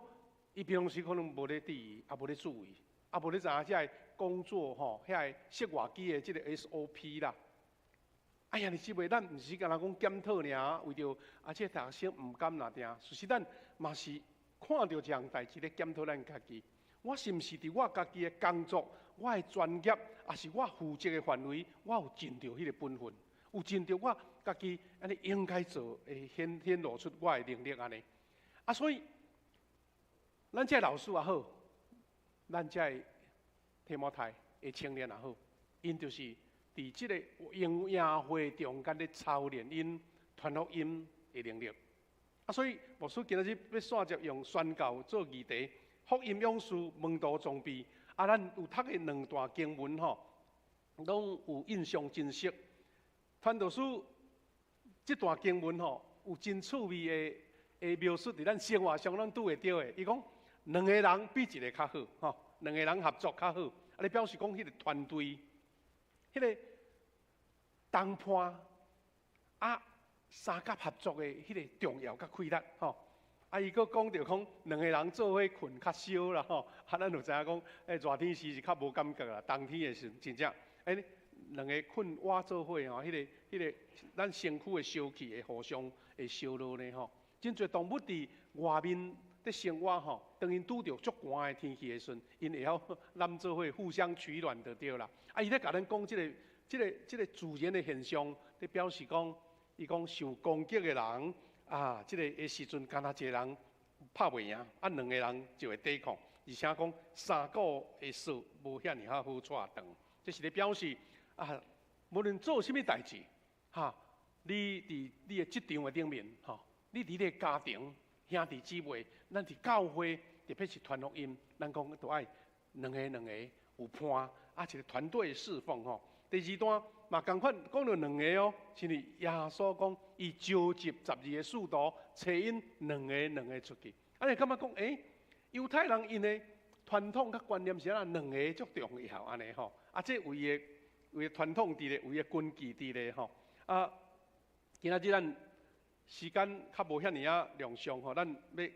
伊平常時可能無咧注意，也無咧注意，也無咧知影這个工作吼，遐个室外機的這个 SOP 啦。哎呀，你這位咱毋是干焦講檢討爾，為著啊，這個大學生毋甘落定。事實咱嘛是看著這項代誌咧檢討咱家己。我是毋是佇我家己的工作、我的專業，抑是我負責的範圍，我有盡著彼个本分，有盡著我家己按呢應該做，會顯顯露出我的能力按呢。啊，所以咱這个老師也好，咱這个提摩太的青年也好，𪜶就是佇這個營營會中間咧操練𪜶傳福音的能力。啊，所以牧師今仔日欲紲接用宣教做議題，福音勇士門徒裝備。啊，咱有讀的兩段經文吼，攏有印象真深。傳道書這段經文吼，有真趣味的描述，佇咱生活上攏拄會著的。伊講兩个人比一个較好，吼，兩个人合作較好。啊，咧表示講彼个團隊，彼个同伴啊，相佮合作的彼个重要佮氣力，吼。啊，伊閣講著講兩个人做伙睏較燒啦，吼。啊，咱就知影講，欸，熱天時是較無感覺啦，冬天的時陣真正，欸，兩个睏倚做伙吼，彼个咱身軀的燒氣會互相會燒熱呢，吼。真濟動物佇外面佇生活吼，當𪜶拄著足寒的天氣的時陣，𪜶會曉攬做伙互相取暖就對啦。啊，伊咧共咱講這個自然的現象，咧表示講，伊講受攻擊的人啊，這個的時陣，干焦一个人拍袂贏，啊，兩个人就會抵抗，而且講三股的索無遐爾仔好掣斷，這是咧表示啊，無論做啥物代誌，哈，你佇你的職場的頂面，吼，你佇你的家庭兄弟姊妹，咱佇教會，特別是傳福音，咱講都愛兩個兩個有伴，啊，一個團隊的侍奉吼。第二段嘛仝款講著兩個哦，是因為耶穌講，伊召集十二个使徒，差𪜶兩个兩个出去。啊，你感覺講，欸，猶太人𪜶的傳統佮觀念是按怎兩个足重要按呢吼？啊，這為的為傳統佇咧，為的根基佇咧吼。啊，今仔日咱時間較無遐爾仔冗長吼，咱欲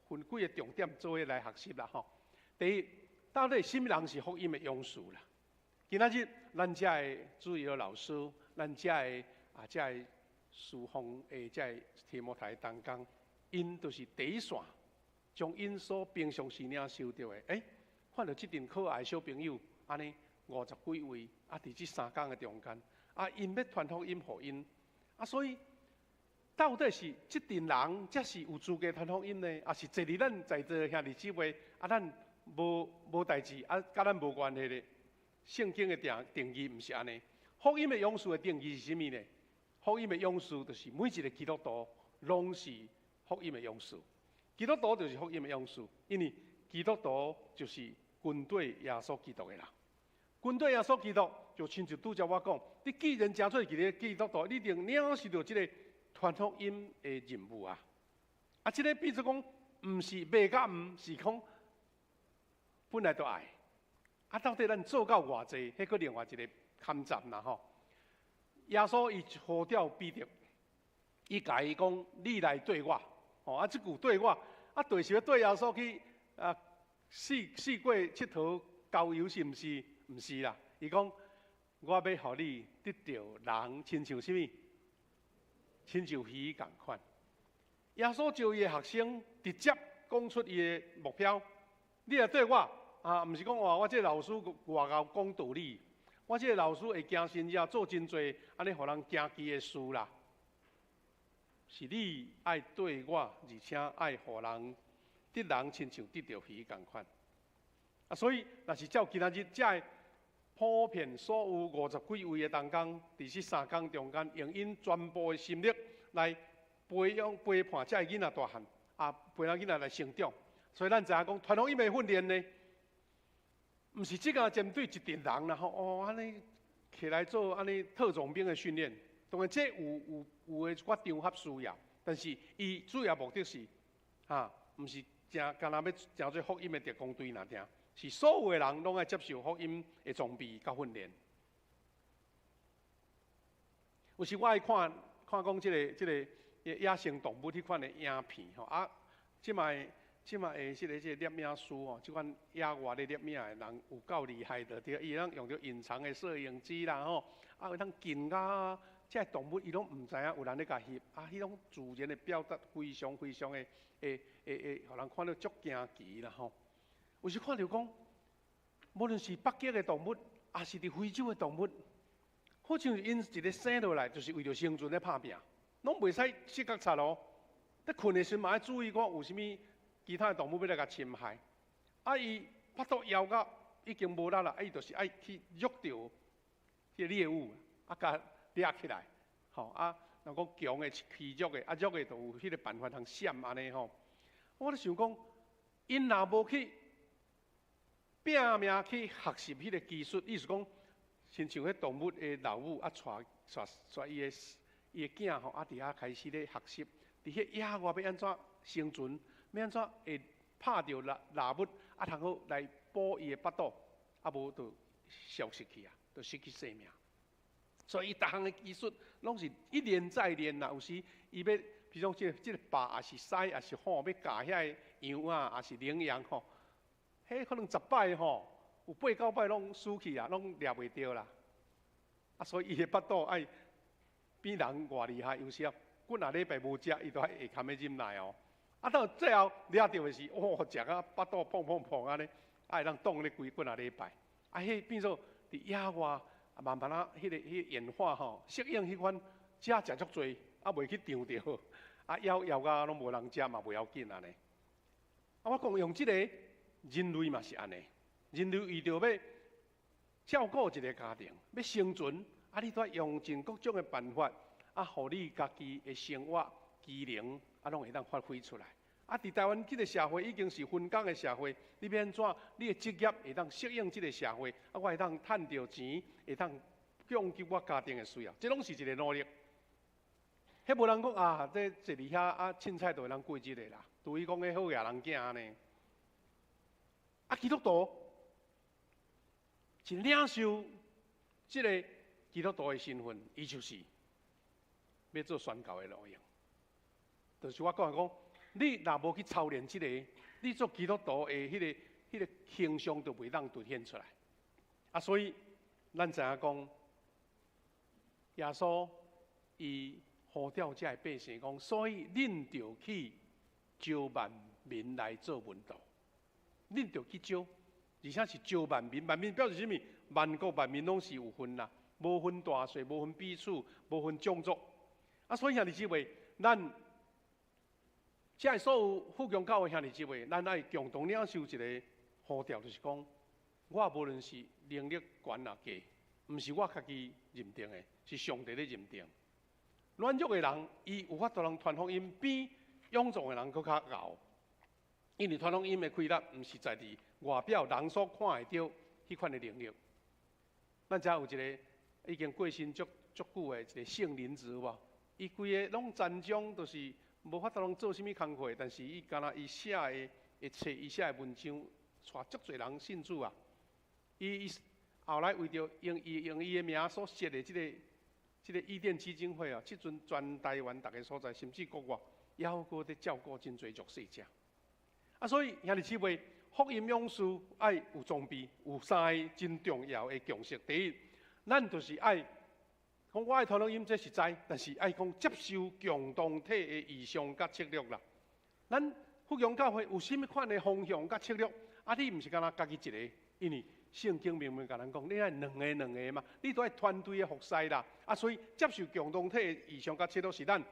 分幾个重點做伙來學習啦吼。第一，到底啥物人是福音的勇士啦？今仔日咱遮的主日老師，咱遮的啊，遮的侍奉的遮的提摩太同工，𪜶就是第一線，將𪜶所平常時領受著的，欸，看著這陣可愛小朋友，按呢五十幾位，啊，佇這三工的中間，啊，𪜶欲傳福音予𪜶，啊，所以到底是這陣人才是有資格傳福音呢，抑是坐佇咱在座兄弟姊妹，啊，咱無無代誌，啊，佮咱無關係的？聖經的定定義毋是按呢。福音的勇士的定義是啥物呢？福音的勇士就是每一个基督徒攏是福音的勇士。基督徒就是福音的勇士，因為基督徒就是跟綴耶穌基督的人。跟綴耶穌基督，就親像拄才我講，你既然成做一个基督徒，你一定領受著這个傳福音的任務啊！啊，這个變做講，毋是袂佮毋是講本來就愛。啊，到底咱做到偌濟？彼閣另外一个勘察啦吼。耶穌伊呼召彼得，伊共伊講：你來綴我。吼啊，這句綴我，啊，綴是欲綴耶穌去啊，四四界𨑨迌郊遊是毋是？毋是啦。伊講：我欲予你得著人，親像啥物？親像魚仝款。耶穌召伊的學生，直接講出伊的目標：你來綴我。啊，毋是講哇，我這個老師偌𠢕講道理，我這個老師會行神跡做真濟，按呢予人驚奇的事啦。是你愛綴我，而且愛予人得人親像得著魚仝款。啊，所以若是照今仔日遮个普遍所有五十幾位的同工，佇這三工中間，用𪜶全部的心力來培養、陪伴遮个囡仔大漢，啊，陪伴囡仔來成長。所以咱知影講，傳福音的訓練呢，毋是只個針對一陣人啦吼，哦，按呢起來做按呢特種兵的訓練，當然這有有有的一寡場合需要，但是伊主要目的是，哈，毋是誠干焦欲成做福音的特工隊爾爾，是所有的人攏愛接受福音的裝備佮訓練。有時我愛看看講這个這个野生動物彼款的影片吼，啊，這擺。這馬的這个這个攝影師哦，這款野外咧攝影的人有夠厲害的，對，伊會當用著隱藏的攝影機啦吼，啊會當近甲這个動物伊攏毋知影有人咧共翕，啊，彼種自然的表達非常非常的會會會，予人看著足驚奇啦吼。有時看著講，無論是北極的動物，抑是佇非洲的動物，好像𪜶一个生落來就是為著生存咧拍拚，攏袂使失覺察哦。咧睏的時陣嘛愛注意講有啥物其他的動物欲來共侵害，啊！伊腹肚枵甲已經無力啦，啊！伊就是愛去捉著彼个獵物，啊，共掠起來，吼啊！若講強的欺弱的，啊弱的就有彼个辦法通閃按呢吼。我咧想講，𪜶若無去拼命去學習彼个技術，意思講，親像彼動物的老母啊，帶帶帶伊的伊的囝吼，啊，佇遐開始咧學習，佇彼野外欲按怎生存。欲按怎會拍著獵獵物，啊，通好來補伊的腹肚，啊，無就消失去啊，就失去性命。所以伊逐項的技術攏是一練再練啦。有時伊欲，比如講這個這个豹，抑是獅，抑是虎，欲咬遐个羊啊，抑是羚羊吼，彼可能十擺吼，有八九擺攏輸去啊，攏掠袂著啦。啊，所以伊的腹肚愛比人偌厲害，有時啊，幾若禮拜無食，伊都愛會堪欲忍耐哦。啊，到最後掠著的是，哇，食甲腹肚膨膨膨按呢，啊會當擋咧規幾若禮拜。啊，彼變做佇野外，慢慢仔，彼个彼个演化吼，適應彼款食食足濟，啊袂去著著，啊枵枵甲攏無人食嘛袂要緊按呢。啊，我講用這个人類嘛是按呢，人類為著欲照顧一个家庭，欲生存，啊，你都愛用盡各種的辦法，啊，予你家己的生活機能，啊，攏會當發揮出來。啊，佇台灣這個社會已經是分工的社會，你欲按怎？你的職業會當適應這個社會，啊，我會當趁著錢，會當供給我家庭的需要，這攏是一個努力。彼無人講啊，這坐佇遐啊，凊彩就會當過日的啦。除非講彼好額人囝按呢。啊，基督徒是領受這個基督徒的身份，伊就是欲做宣教的路用。就是我講的講，你若無去操練這個，你做基督徒的彼個形象就袂當凸顯出來。啊，所以咱知影講，耶穌伊呼召遮的百姓講，所以恁著去招萬民來做門徒，恁著去招，而且是招萬民。萬民表示啥物？萬國萬民攏是有份啦，無分大細，無分彼此，無分種族。啊，所以兄弟姊妹，咱遮所有富強教會兄弟姊妹，咱愛共同領受一個呼召，就是講，我無論是能力懸抑低，毋是我家己認定的，是上帝咧認定。軟弱的人，伊有法度通傳福音，比勇壯的人閣較𠢕。因為傳福音的氣力，毋是在佇外表人所看會著彼款的能力。咱遮有一個已經過身足足久的一個聖靈子無？伊規个攏殘障，就是無法度通做啥物工課，但是伊敢若伊寫的的冊，伊寫的文章，帶足濟人信主啊！伊後來為著用伊的名所設的這個伊甸基金會啊，這陣全台灣逐個所在，甚至國外，猶閣佇照顧真濟弱勢者。啊，所以兄弟姊妹，福音勇士愛有裝備，有三个真重要的共識。第一，咱就是愛講我愛傳福音，這是知，但是愛講接受共同體的異象佮策略啦。咱福音教會有啥物款的方向佮策略？啊，你毋是干焦家己一个，因為聖經明明共咱講，你愛兩个兩个嘛，你都愛團隊的服侍啦。啊，所以接受共同體的異象佮策略是咱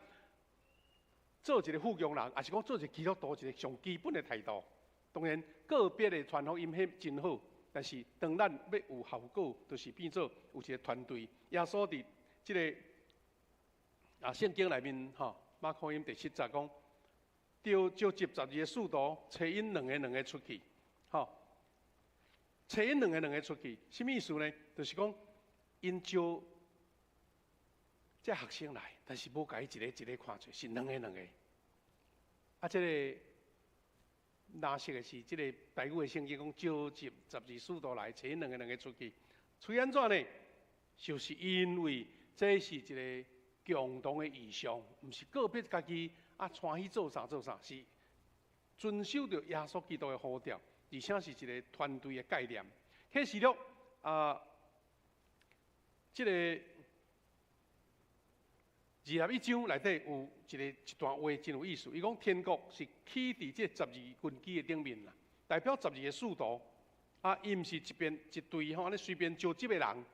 做一個福音人，抑是講做一個基督徒一個上基本的態度。當然，個別的傳福音彼真好，但是當咱欲有效果，就是變做有一個團隊。耶穌佇這个聖經內面吼，馬可福音第七節講，著召集十二个使徒，差𪜶兩个兩个出去，吼，差𪜶兩个兩个出去，啥物意思呢？就是講，𪜶招這學生來，但是無共伊一个一个看做，是兩个兩個。啊，這个藍色的是這个台語的聖經講，召集十二使徒來，差𪜶兩个兩个出去，出去按怎呢？就是因為這是一個共同的異象，毋是個別家己啊，帶去做啥做啥，是遵守著耶穌基督的呼召，而且是一個團隊的概念。啟示錄啊，這個21章內底有一段話真有意思，伊講天國是起佇這十二根基的頂面啦，代表十二个使徒啊，伊毋是一邊一隊吼，按呢隨便召集的人。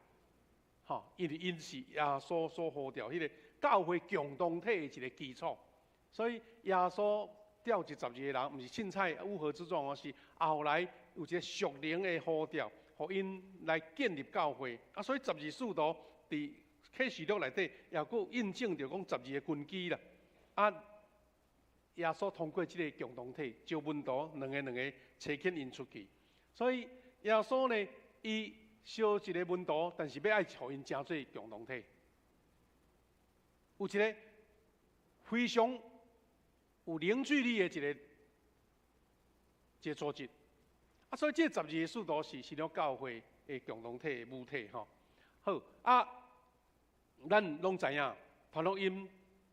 吼，因為𪜶是耶穌所呼召彼个教會共同體的一個基礎，所以耶穌召集十二個人，毋是凊彩烏合之眾哦，是後來有一個屬靈的呼召，予𪜶來建立教會。啊，所以十二使徒佇啟示錄內底，也閣印證著講十二个根基啦。啊，耶穌通過這个共同體，招門徒兩个兩个差遣𪜶出去。所以耶穌呢，伊小一个門徒，但是欲愛予𪜶成做共同體，有一个非常有凝聚力的一个組織。啊，所以這十二个使徒是新約教會的共同體的母體吼。好啊，咱攏知影，傳福音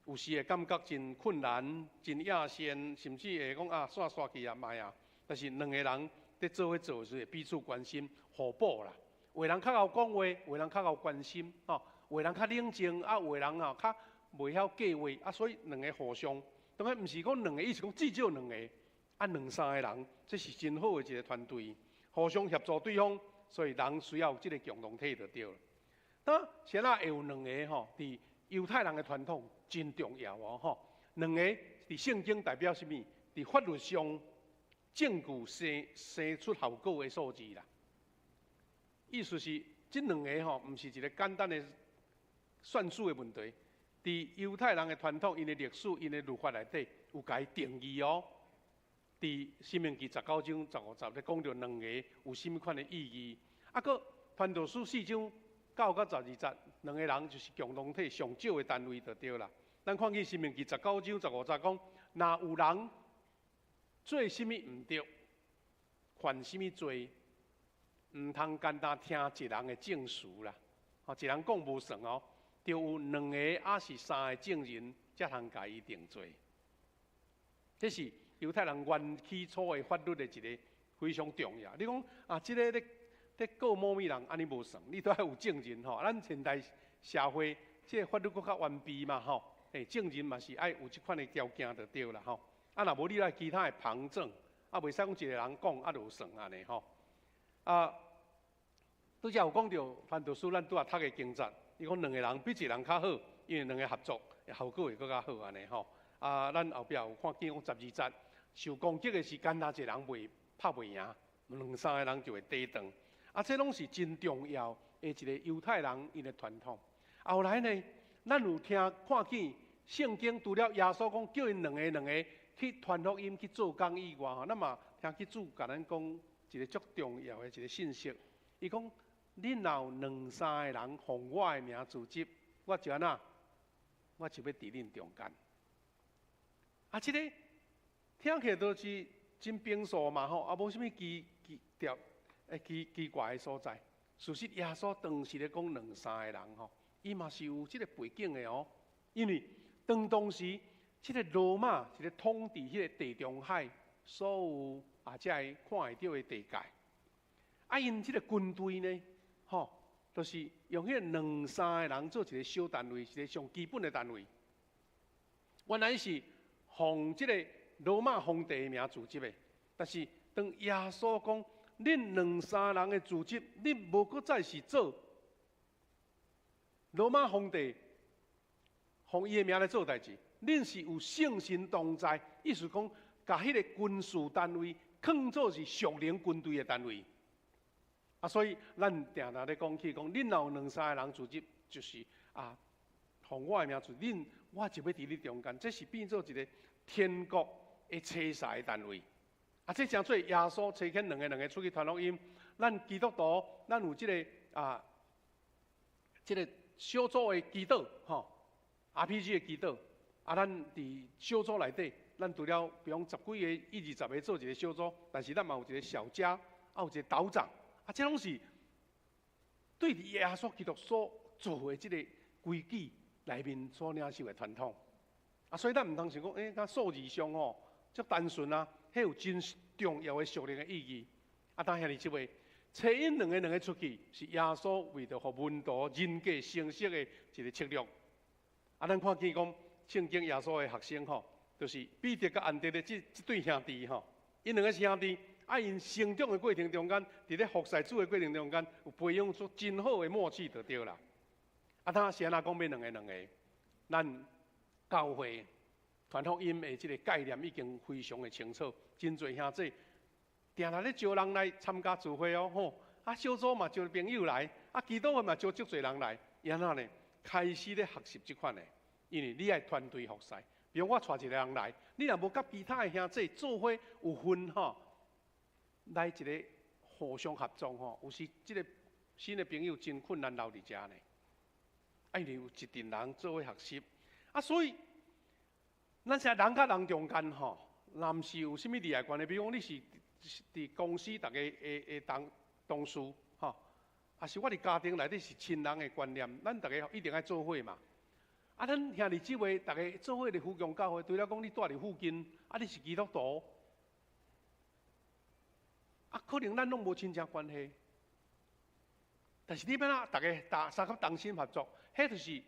有時會感覺真困難、真野心，甚至會講啊，煞煞去啊，莫啊。但是兩个人佇做伙做時，會彼此關心、互補啦。有的人較𠢕講話，有的人較𠢕關心，吼；有的人較冷靜，啊，有的人啊較袂曉計劃，啊，所以兩个互相，當然毋是講兩个，伊是講至少兩个，啊，兩三个人，這是真好的一个團隊，互相協助對方，所以人需要這个共同體就對了。那啥若會有兩个吼？佇猶太人的傳統真重要哦，吼。兩个佇聖經代表啥物？佇法律上證據生出效果的數字啦。意思是，這兩个吼，毋是一个簡單的算术的问题。伫犹太人的传统，𪜶的历史、𪜶的律法内底有共伊定义哦。伫申命记19章15节咧讲著两个有啥物款的意义。啊，阁传道书4章9到12节，两个人就是共同体上少的单位就对啦。咱看见申命记十九章十五节讲，若有人做啥物毋对，犯啥物罪，毋通干焦听一人的证词啦。吼，一人讲无算哦，著有两个抑是三个证人，才通共伊定罪。这是犹太人原起初的法律的一个非常重要。你讲啊，这个咧咧告某物人，按呢无算，你都爱有证人吼。咱现代社会这个法律阁较完备嘛吼，证人嘛是爱有这款的条件就对啦吼。啊，若无你爱其他的旁证，啊，袂使讲一个人讲啊就算按呢吼。啊，拄才有讲著传道书，咱拄仔读的经节，伊讲两个人比一个人较好，因为两个合作，效果会阁较好按呢吼。啊，咱后壁有看见讲12节，受攻击的是干焦一个人袂拍袂赢，两三个人就会抵挡。啊，这拢是真重要的一个犹太人𪜶的传统。后来呢，咱有听看见圣经除了耶稣讲叫𪜶两个两个去传福音去做工以外，吼，咱嘛听见主共咱讲一个足重要的一个信息。伊讲，恁若有两三个人奉我的名聚集，我就按怎？我就欲伫恁中间。啊，这个听起来都是真平素嘛吼，啊，无啥物奇奇特、奇奇怪的所在。事实耶稣当时咧讲两三个人吼，伊嘛是有这个背景的哦。因为当当时这个罗马一个统治彼个地中海所有啊，遮个看会著的地界，啊，𪜶这个军队呢，吼，就是用彼个两三个人做一个小单位，是一个上基本的单位。原来是奉这个罗马皇帝的名组织的，但是当耶稣讲，恁两三人的组织，恁无阁再是做罗马皇帝奉伊的名来做代志，恁是有圣神同在，意思讲，共彼个军事单位囥做是属灵军队的单位。啊，所以咱定定咧讲起讲，恁若有两三个人组织，就是啊，奉我的名组织，恁我就欲伫恁中间，这是变做一个天国的差使的单位。啊，这成做耶稣差遣两个两个出去传福音。咱基督徒，咱有这个啊，这个小组的祈祷，吼，RPG 的祈祷。啊，咱伫小组内底，咱除了比如讲十几个、一二十个做一个小组，但是咱嘛有一个小家，啊，有一个岛长，啊，这拢是对耶稣基督所做的这个规矩内面所领受的传统。啊，所以咱毋通想讲，欸，敢数字上吼，足单纯啊，彼有真重要的属灵的意义。啊，当兄弟姊妹，差𪜶两个两个出去，是耶稣为著予门徒人格成熟的一个策略。啊，咱看见讲圣经耶稣的学生吼，就是彼得佮安德烈这这对兄弟吼，𪜶两个是兄弟，啊，𪜶成长的过程中间，伫咧服侍主的过程中间，有培养出真好的默契就对啦。啊，他是按怎讲欲两个两个？咱教会传福音的这个概念已经非常的清楚，真济兄弟定定咧招人来参加聚会哦，吼，啊小组嘛招朋友来，啊祈祷会嘛招足济人来，按怎呢？开始咧学习这款的，因为你爱团队服侍。比如我带一个人来，你若无佮其他的兄弟做伙有份吼，来一个互相合作吼，有时这个新的朋友真困难留伫遮呢。啊，因为有一群人做伙学习，啊，所以咱现在人佮人中间吼，若毋是有啥物利害关系，比如讲你是伫公司逐家的同同事吼，抑是我伫家庭内底是亲人的观念，咱逐家一定爱做伙嘛。啊，咱兄弟姊妹逐家做伙伫福强教会，除了讲你住伫附近，啊，你是基督徒，啊，可能咱拢无亲戚关系，但是你欲按怎逐家大相佮同心合作，彼就是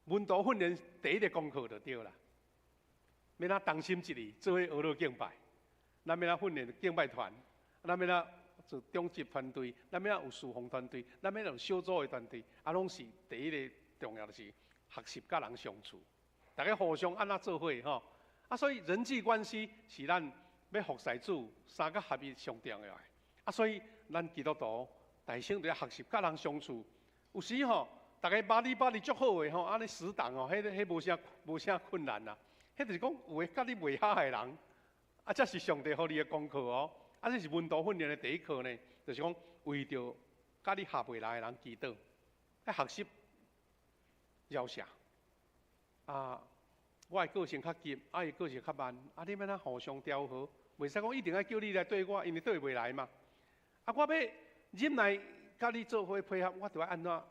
门徒训练第一个功课就对啦。欲按怎同心一意做伙学乐敬拜，咱欲按怎训练敬拜团，咱欲按怎做长执团队，咱欲按怎有侍奉团队，咱欲按怎有小组的团队，啊，拢是第一个重要就是学习佮人相处，逐家互相按怎做伙吼。啊，所以人际关系是咱欲服侍主三角合一上重要的。啊，所以咱基督徒大先就爱学习佮人相处。有时吼，逐个 buddy buddy 足好的吼，按呢死黨哦，彼無啥困難啦。彼就是講有的佮你袂合的人，啊，這是上帝予你的功課哦。啊，這是門徒訓練的第一課呢，就是講為著佮你合袂來的人祈禱，愛學習饒赦。啊，我的個性較急，啊，伊個性較慢，啊，你欲按怎互相調和？袂使講一定愛叫你來綴我，因為綴袂來嘛。啊，我欲忍耐佮你做伙配合，我著愛按怎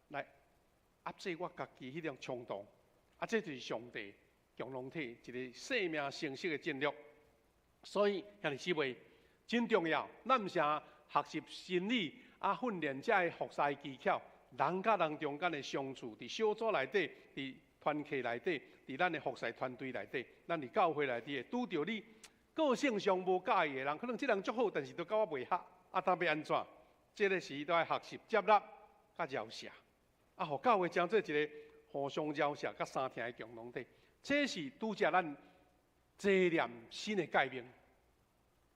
來壓制我家己彼種衝動？啊，這就是上帝共同體一個生命成熟的戰略。所以兄弟姊妹真重要，咱毋是學習心理啊，訓練這个服侍技巧，人佮人中間的相處，佇小組內底，佇團契內底，佇咱的服侍團隊內底，咱佇教會內底會拄著你個性上無佮意的人，可能這人足好，但是都佮我袂合，啊，當欲按怎？這个時都愛學習接納佮饒赦，啊，予教會成做一個互相饒赦佮相疼的共同體。這是拄才咱坐念新的誡命。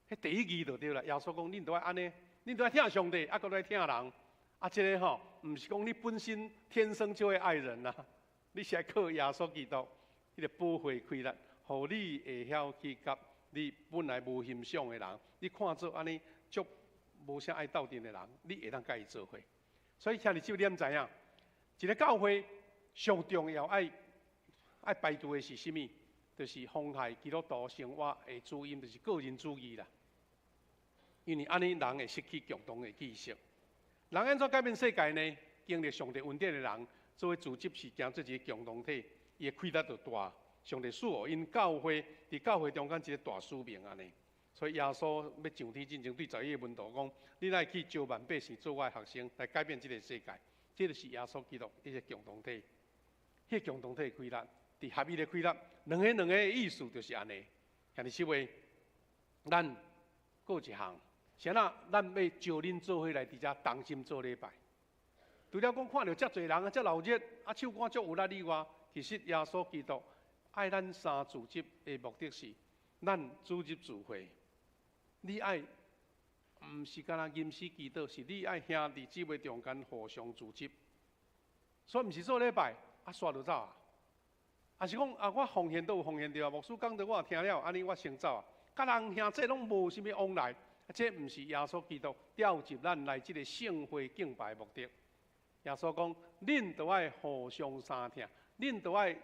彼第一義就對啦。耶穌講，恁都愛按呢，恁都愛疼上帝，啊，閣愛疼人。啊，這个吼，毋是講你本身天生就會愛人啦，你是愛靠耶穌基督彼个寶血氣力，予你會曉去佮你本來無欣賞的人，你看做按呢足無啥愛鬥陣的人，你會當佮伊做伙。所以兄弟姊妹，你毋知影，一个教會上重要愛排除的是啥物？就是妨害基督徒生活的主因，就是個人主義啦。因為按呢人會失去共同的意識。人按怎改變世界呢？經歷上帝恩典的人，做伙組織是成做一个共同體，伊的氣力就大。上帝賜予𪜶教會，佇教會中間一个大使命按呢。所以耶穌欲上天進前，對十一个門徒講：你來去招萬百姓做我的學生，來改變這个世界。這就是耶穌基督彼个共同體，彼个共同體的氣力，佇合一的氣力，兩个兩个的意思就是按呢。兄弟姊妹，咱閣一項，啥那咱欲招恁做伙來佇遮同心做禮拜。除了講看著遮濟人啊，遮鬧熱，啊手汗足有力以外，其實耶穌基督愛咱三組織的目的是，咱組織聚會，你愛毋是干焦吟詩祈禱，是你愛兄弟姊妹中間互相組織。所以毋是做禮拜，啊煞就走啊。抑是講啊，我奉獻都有奉獻著啊，牧師講著我也聽了，按呢我先走啊。佮人兄弟攏無啥物往來，這毋是耶穌基督召集咱來這个聖會敬拜的目的。耶穌講，恁都愛互相相疼，恁都愛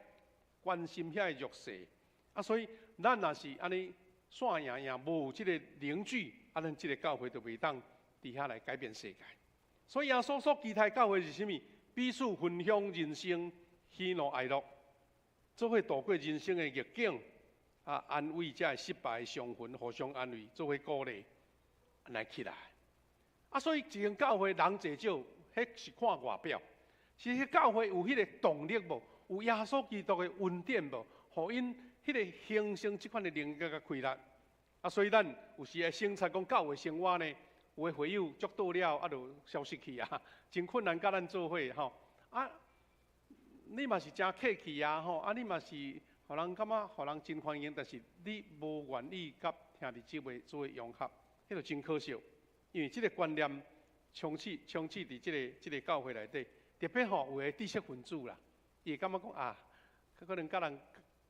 關心遐个弱勢。啊，所以咱若是按呢散掖掖，無這个凝聚，啊，咱這个教會就袂當佇遐來改變世界。所以耶穌所期待教會是啥物？彼此分享人生喜怒哀樂，做伙度過人生的逆境，啊，安慰這个失敗傷痕，互相安慰，做伙鼓勵，來起來。啊，所以一間教會人濟少，彼是看外表。其實教會有彼个動力無？有耶穌基督的恩典無？予𪜶彼个形成這款的能力佮氣力。啊，所以咱有時會省察講教會生活呢，有的會友足倒了，啊，就消失去啊，真困難佮咱做伙吼。啊，你嘛是誠客氣啊吼，啊，你嘛是予人感覺予人真歡迎，但是你無願意佮兄弟姊妹做伙融合，彼就真可惜。因為這个觀念充斥充斥佇這个教會內底，特別吼有的知識分子啦，伊會感覺講啊，可能佮人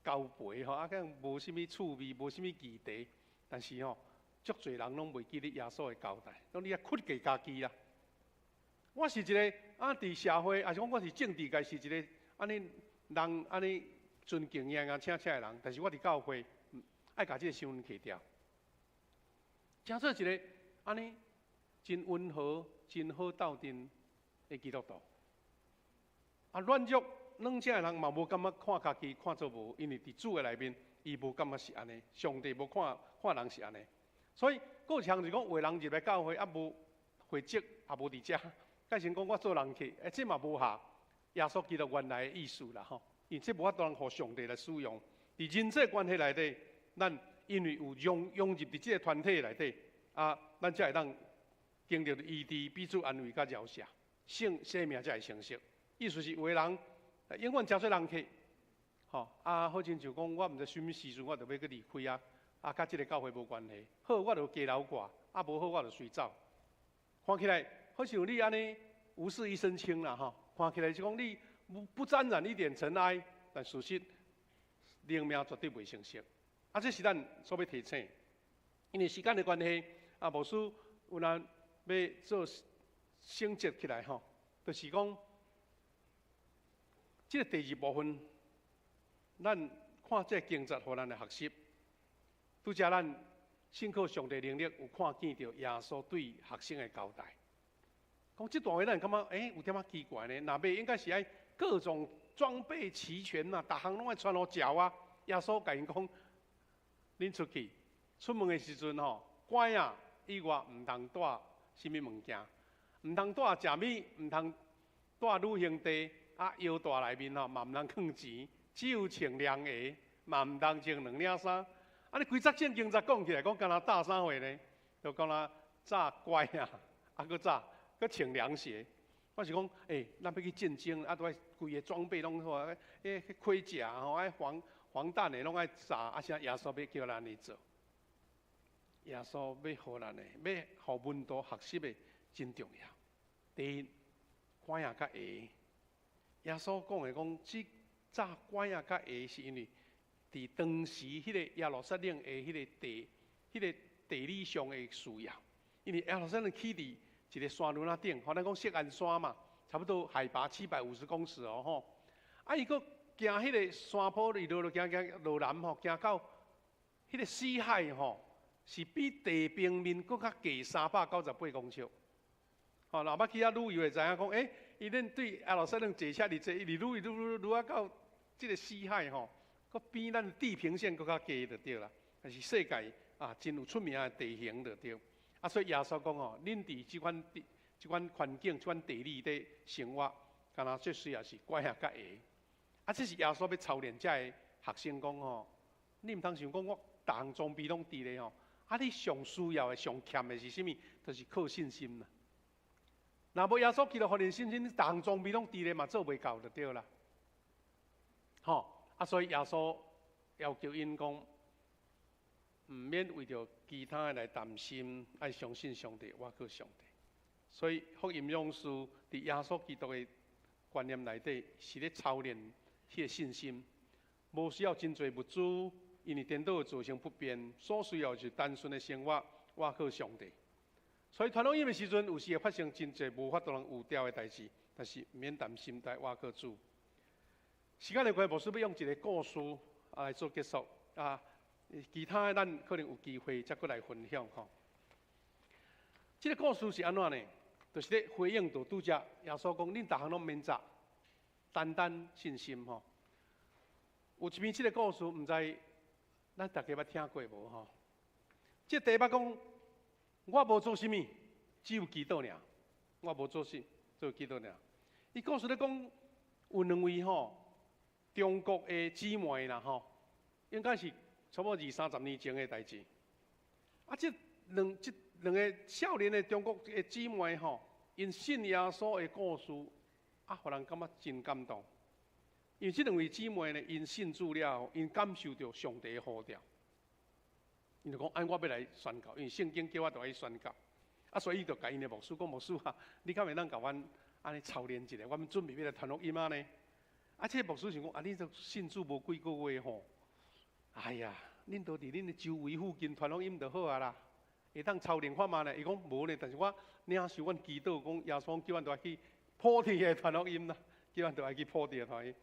交陪吼，啊，可能無啥物趣味，無啥物議題，但是吼，足濟人攏袂記得耶穌的交代，講你愛克制家己啦。我是一个啊，佇社會，抑是講我是政治界是一个按呢人按呢尊敬迎迎請請的人，但是我佇教會愛共這个身份去掉，成做一个按呢真溫和、真好鬥陣的基督徒。啊，軟弱軟正的人嘛無感覺看家己看做無，因為佇主的內面，伊無感覺是按呢，上帝無看看人是按呢。所以，閣有一項就是講，有的人入來教會啊，無會籍，也無佇遮，改成講我做人客，欸，這嘛無合耶穌基督原來的意思啦吼。因為這無法度予上帝來使用。佇人際關係內底，咱因為有融入佇這个團體內底，啊，咱才會當經歷醫治、彼此安慰佮饒赦，生命才會成熟。意思是有的人永遠誠濟人客，吼啊，好親像講，我毋知啥物時陣，我就欲閣離開啊，啊，佮這个教會無關係。好，我就加留掛；啊，無好，我就隨走。看起來好像你按呢無事一身輕啦，吼。看起來是講你不沾染一點塵埃，但事實靈命絕對袂成熟。啊，這是咱所欲提醒。因為時間的關係，啊，牧師有咱欲做總結起來吼，就是講，這個第二部分，咱看這個經節予咱的學習，拄才咱信靠上帝能力，有看見著耶穌對學生的交代。講這段話，咱感覺有點仔奇怪呢。若欲應該是愛各種裝備齊全嘛，逐項攏愛穿好腳啊。耶穌共𪜶講，恁出去出門的時陣吼，拐仔以外毋通帶啥物物件，毋通帶食物，毋通帶旅行袋，啊腰帶內面吼嘛毋通囥錢，只有穿涼鞋，嘛毋通穿兩領衫。啊，你規節聖經才講起來，講敢若紮啥貨呢？就敢若紮拐仔，啊，閣紮，閣穿涼鞋。我是講，咱欲去戰爭，啊，都愛規个裝備攏好啊，彼盔甲吼，愛防彈的攏愛紮，啊，啥耶穌欲叫咱按呢做？耶穌欲予咱的，欲予門徒學習的真重要。第一，拐仔佮鞋。耶穌講的講，這紮拐仔佮鞋，是因為佇當時彼個耶路撒冷的彼個地理上的需要。因為耶路撒冷起佇一個山崙仔頂，吼，咱講錫安山嘛，差不多海拔750公尺哦，吼。啊，伊閣行彼個山坡，伊落落行行落南吼，行到彼個死海吼，是比地平面閣較低398公尺。吼，若捌去遐旅遊會知影講，伊恁對耶路撒冷坐車佇坐，一直旅旅旅旅啊到這個死海吼，閣比咱地平線閣較低就對啦。但是世界啊，真有出名的地形就對。啊，所以耶穌講吼，恁佇這款地、這款環境、這款地理底生活，敢若最需要是拐仔佮鞋。啊，這是耶穌欲操練遮个學生講吼，你毋通想講我逐項裝備攏佇咧吼，啊，你上需要的、上欠的是啥物？就是靠信心啦。若無耶穌基督予恁信心，你逐項裝備攏佇咧嘛做袂到就對啦。吼，啊，所以耶穌要求𪜶講，毋免為著其他的來擔心，愛相信上帝，倚靠上帝。所以福音勇士佇耶穌基督的觀念內底，是咧操練彼個信心，無需要真濟物資，因為顛倒會造成不便。所需要是單純的生活，倚靠上帝。所以傳福音的時陣，有時會發生真濟無法度通預料的代誌，但是毋免擔心，來倚靠主。時間的關係，牧師欲用一個故事來做結束啊。其他的咱可能有機會再閣來分享吼。這個故事是按怎呢？就是咧回應著拄才耶穌講，恁逐項攏免紮，單單信心吼。有一篇這個故事，毋知咱大家捌聽過無吼？這個題目講，我無做啥物，只有祈禱爾。我無做事，只有祈禱爾。伊故事咧講，有兩位吼中國的姊妹啦吼，應該是差不多二三十年前的代誌。啊，這兩個少年的中國的姊妹吼，𪜶信耶穌的故事，啊，予人感覺真感動。因為這兩位姊妹呢，𪜶信主了後，𪜶感受著上帝的呼召，𪜶就講：按我欲來宣教，因為聖經叫我著愛去宣教。啊，所以伊就共𪜶的牧師講：牧師啊，你敢會當共阮按呢操練一下？阮準備欲來傳福音啊呢？啊，這個牧師想講：啊，你都信主無幾個月吼，哎呀，恁都佇恁的周圍附近傳福音就好啊啦，會當操練看覓呢？伊講無呢，但是我領受阮祈禱講，耶穌叫阮著愛去普天的傳福音啦，叫阮著愛去普地的傳福音。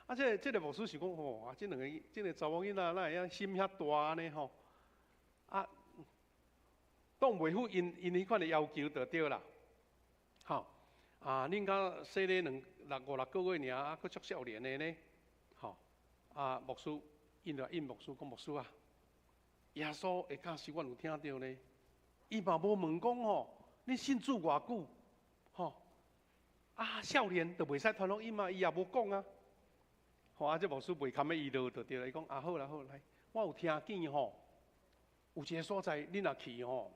啊，這個牧師想講吼，啊，這兩個這個查某囡仔哪會心遐大呢吼？啊，擋袂赴𪜶𪜶彼款的要求就對啦。吼，啊，恁敢細咧兩六五六個月爾，啊，閣足少年的呢？吼，啊，牧師，𪜶就應牧師講牧師啊，耶穌的教示阮有聽著呢，伊嘛無問講吼，恁信主偌久？吼，啊，少年就袂使傳福音啊，伊也無講啊。吼，啊，這牧師袂堪欲伊落就對啦，伊講啊，好啦好來，我有聽見吼，有一個所在，恁若去吼，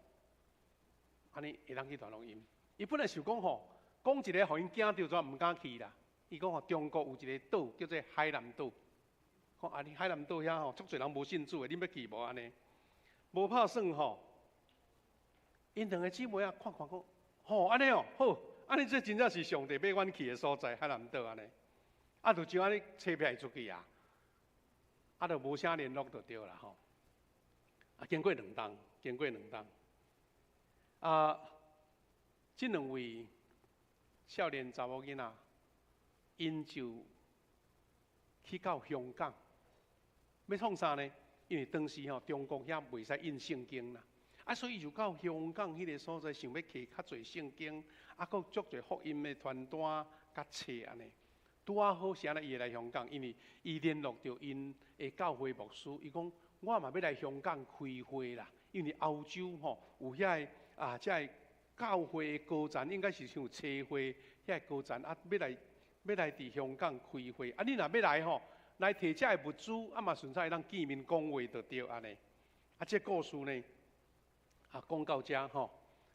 按呢會當去傳福音。伊本來想講吼，講一個予𪜶驚著，就毋敢去啦。伊講吼，中國有一個島叫做海南島，講啊，你海南島遐吼，足濟人無信主的，恁欲去無按呢？無拍算吼，𪜶兩個姊妹仔看看講，吼按呢哦，好，按呢這真正是上帝欲阮去的所在，海南島按呢。啊，就就按呢車票出去啊，啊，就無啥聯絡就對啦吼。啊，經過兩冬，經過兩冬，啊，這兩位少年查某囡仔，𪜶就去到香港，欲創啥呢？因為當時吼中國遐袂使印聖經啦，啊，所以就到香港彼个所在，想欲提較濟聖經，啊，閣足濟福音的傳單佮冊按呢。拄仔好是按呢，伊會來香港，因為伊聯絡著𪜶的教會牧師，伊講我嘛欲來香港開會啦，因為歐洲吼有遐个啊，這个教會的高層應該是像差會遐个高層啊，欲來佇香港開會，啊，你若欲來吼，來提這个物資，啊嘛順便會當見面講話就對按呢。啊，這故事呢，啊講到遮吼，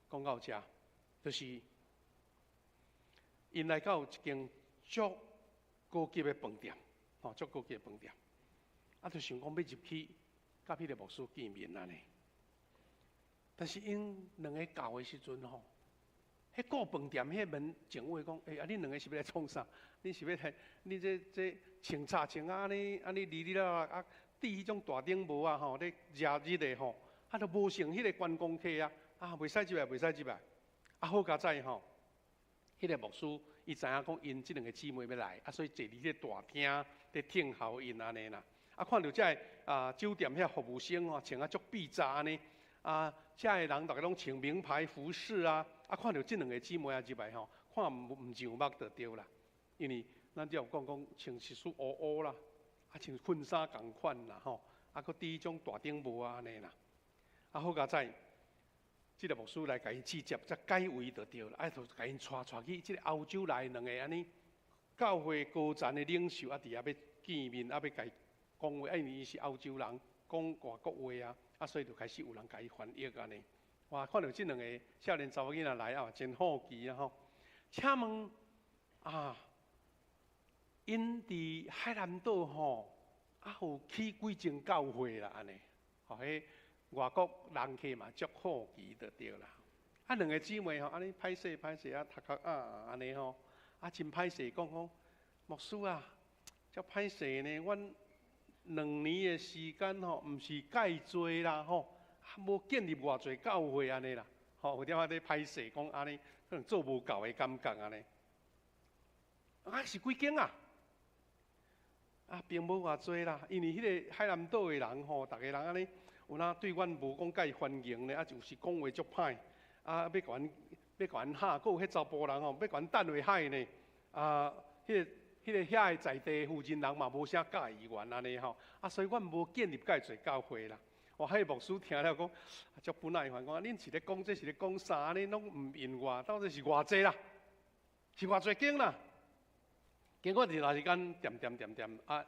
講到遮，就是𪜶來到一間足高級的飯店，吼，足高級的飯店，啊，就想講欲入去佮彼个牧師見面按呢。但是𪜶兩个到的時陣吼，彼顧飯店彼個門警衛講：欸，啊，恁兩个是欲來創啥？恁是欲來？恁這穿插穿啊，按呢按呢離離啦啊，戴彼種大頂帽啊吼，咧遮日的吼，啊，都無像彼个觀光客啊，啊，袂使入來，袂使入來。啊，好佳哉吼，彼个牧師伊知影講𪜶這兩个姊妹欲來，啊，所以坐佇彼個大廳咧聽候𪜶按呢啦。啊，看著這个啊酒店遐服務生吼，穿啊足匕雜按呢，啊，遮个人逐个攏穿名牌服飾啊，啊，看著這兩个姊妹仔入來吼，看毋上目就對啦，因為咱只有講講穿一束烏烏啦，啊穿婚紗仝款啦吼，啊閣戴彼種大頂帽啊按呢啦，啊好佳哉，這个牧師來共𪜶接接，才解圍就對啦，啊就共𪜶帶帶去這个歐洲來兩个按呢教會高層的領袖啊，佇遐欲見面啊，欲共伊講話，啊因為伊是歐洲人，講外國話啊，啊所以就開始有人共伊翻譯按呢。哇，看著這兩个少年查某囡仔來啊，真好奇啊吼！請問啊，𪜶佇海南島吼，啊有起幾間教會啦？按呢，吼，彼外國人客嘛足好奇就對啦。啊，兩个姊妹吼，按呢歹勢歹勢啊，頭殼啊按呢吼，啊真歹勢講講，牧師啊，足歹勢呢，阮兩年的時間吼，毋是蓋濟啦吼，啊無建立偌濟教會按呢啦，吼有點仔咧歹勢講按呢，可能做無夠的感覺按呢。啊是幾間啊？啊，並無偌濟啦，因為彼个海南島的人吼，逐个人按呢，有哪對阮無講介歡迎呢，啊就是講話足歹，啊欲共阮欲共阮嚇，閣有彼查埔人吼，欲共阮擲落海呢，啊，彼个遐的在地附近人嘛無啥佮意阮按呢吼，啊所以阮無建立蓋濟教會啦。哇，彼个牧師聽了講，足不耐煩，講恁是咧講這是咧講啥？恁攏毋應我，到底是偌濟啦？是偌濟間啦？經過一段時間，恬恬恬恬啊，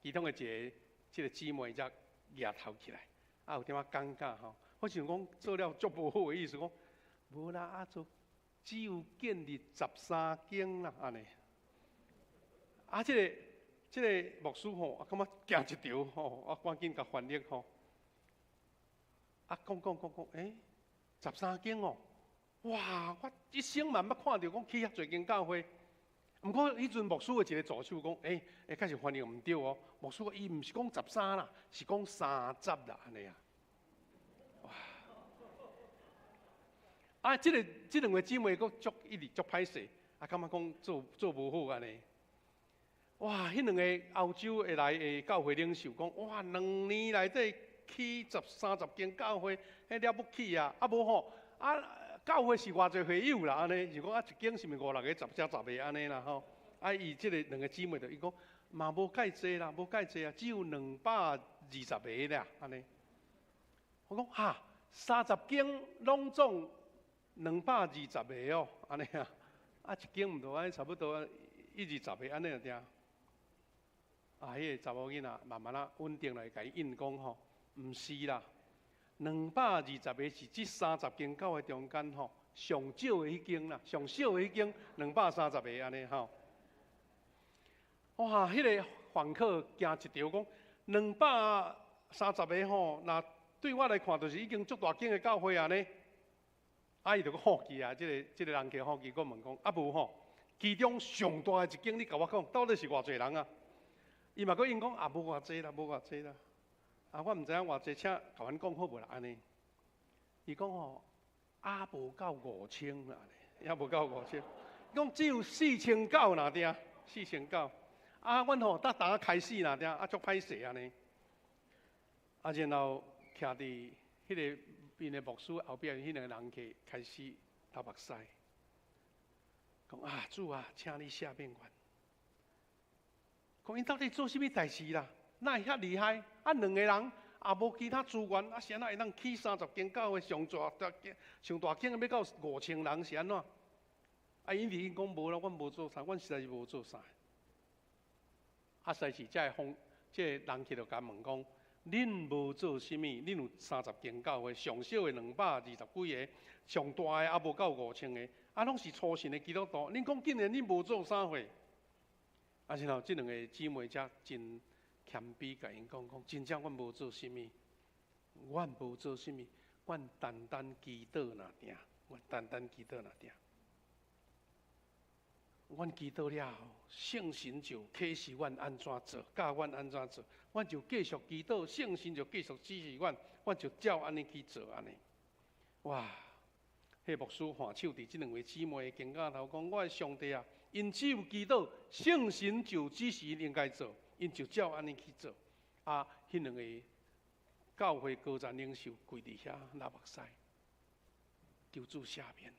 其中的一个這个姊妹才舉頭起來，啊有點仔尷尬吼。我想講做了足無好的意思，講無啦，啊做只有建立13間啦，按呢。啊，這个牧師吼，啊感覺驚一條吼，啊趕緊共翻譯吼。啊講講講講，欸，13間哦，哇！我一生嘛毋捌看著講起遐濟間教會。毋過彼陣牧師的一个助手講，欸，欸，確實翻譯毋對哦。牧師伊毋是講十三啦，是講30啦，按呢啊。哇！啊，這兩个姊妹閣足一直足歹勢，啊，感覺講做無好按呢。哇！彼兩个歐洲的來的教會領袖講，哇，兩年內底起30間教會，彼了不起啊！啊無吼，啊教會是偌濟會友啦，按呢是講啊一間是毋是五六个、十幾十个按呢啦吼？啊，伊這个兩个姊妹就伊講嘛無蓋濟啦，無蓋濟啊，只有220個啦，按呢。我講哈，30間攏總220個哦，按呢啊，啊一間毋就按呢差不多一二十个按呢就對。啊，彼个查某囡仔慢慢仔穩定來共伊應講吼，毋是啦，220個是這30間教會中間吼上少的彼間啦，上少的彼間230個按呢吼。哇，彼个訪客驚一條講230個吼，若對我來看，就是已經足大間的教會啊呢。啊，伊就阁好奇啊，這個人客好奇，閣問講，啊無吼，其中上大的一間，你共我講，到底是偌濟人啊？伊嘛閣應講，啊無偌濟啦，無偌濟啦。啊，我毋知影偌濟，請共阮講好無啦？按呢？伊講吼，啊無夠5000啦，也無夠五千。伊講只有4900爾定，4900。啊，阮吼逐逐開始爾定，啊足歹勢按呢。啊，然後徛佇彼個𪜶的牧師後壁，彼兩個人客開始流目屎，講啊主啊，請你赦免阮。講𪜶到底做啥物代誌啦？哪會遐厲害？啊，兩個人也無其他資源，啊，是按怎會當起30間教會上大上大間，欲到5000人是按怎？啊，𪜶伫𪜶講無啦，阮無做啥，阮實在是無做啥。啊，實在是這个風，這個人客就共問講：恁無做啥物？恁有30間教會，上少的220幾個，上大的也無夠5000個，啊，攏是初信的基督徒。恁講竟然恁無做啥貨？啊，然後這兩個姊妹才真謙卑，共𪜶講講，真正阮無做啥物，阮無做啥物，阮單單祈禱爾定，阮單單祈禱爾定。阮祈禱了後，聖神就啟示阮按怎做，教阮按怎做，阮就繼續祈禱，聖神就繼續指示阮，阮就照按呢去做按呢。哇！彼牧師挽手佇這兩位姊妹的肩胛頭講：我的上帝啊，𪜶只有祈禱，聖神就指示𪜶應該做，𪜶就照按呢去做。啊，彼兩個教會高層領袖跪佇遐流目屎，求主赦免。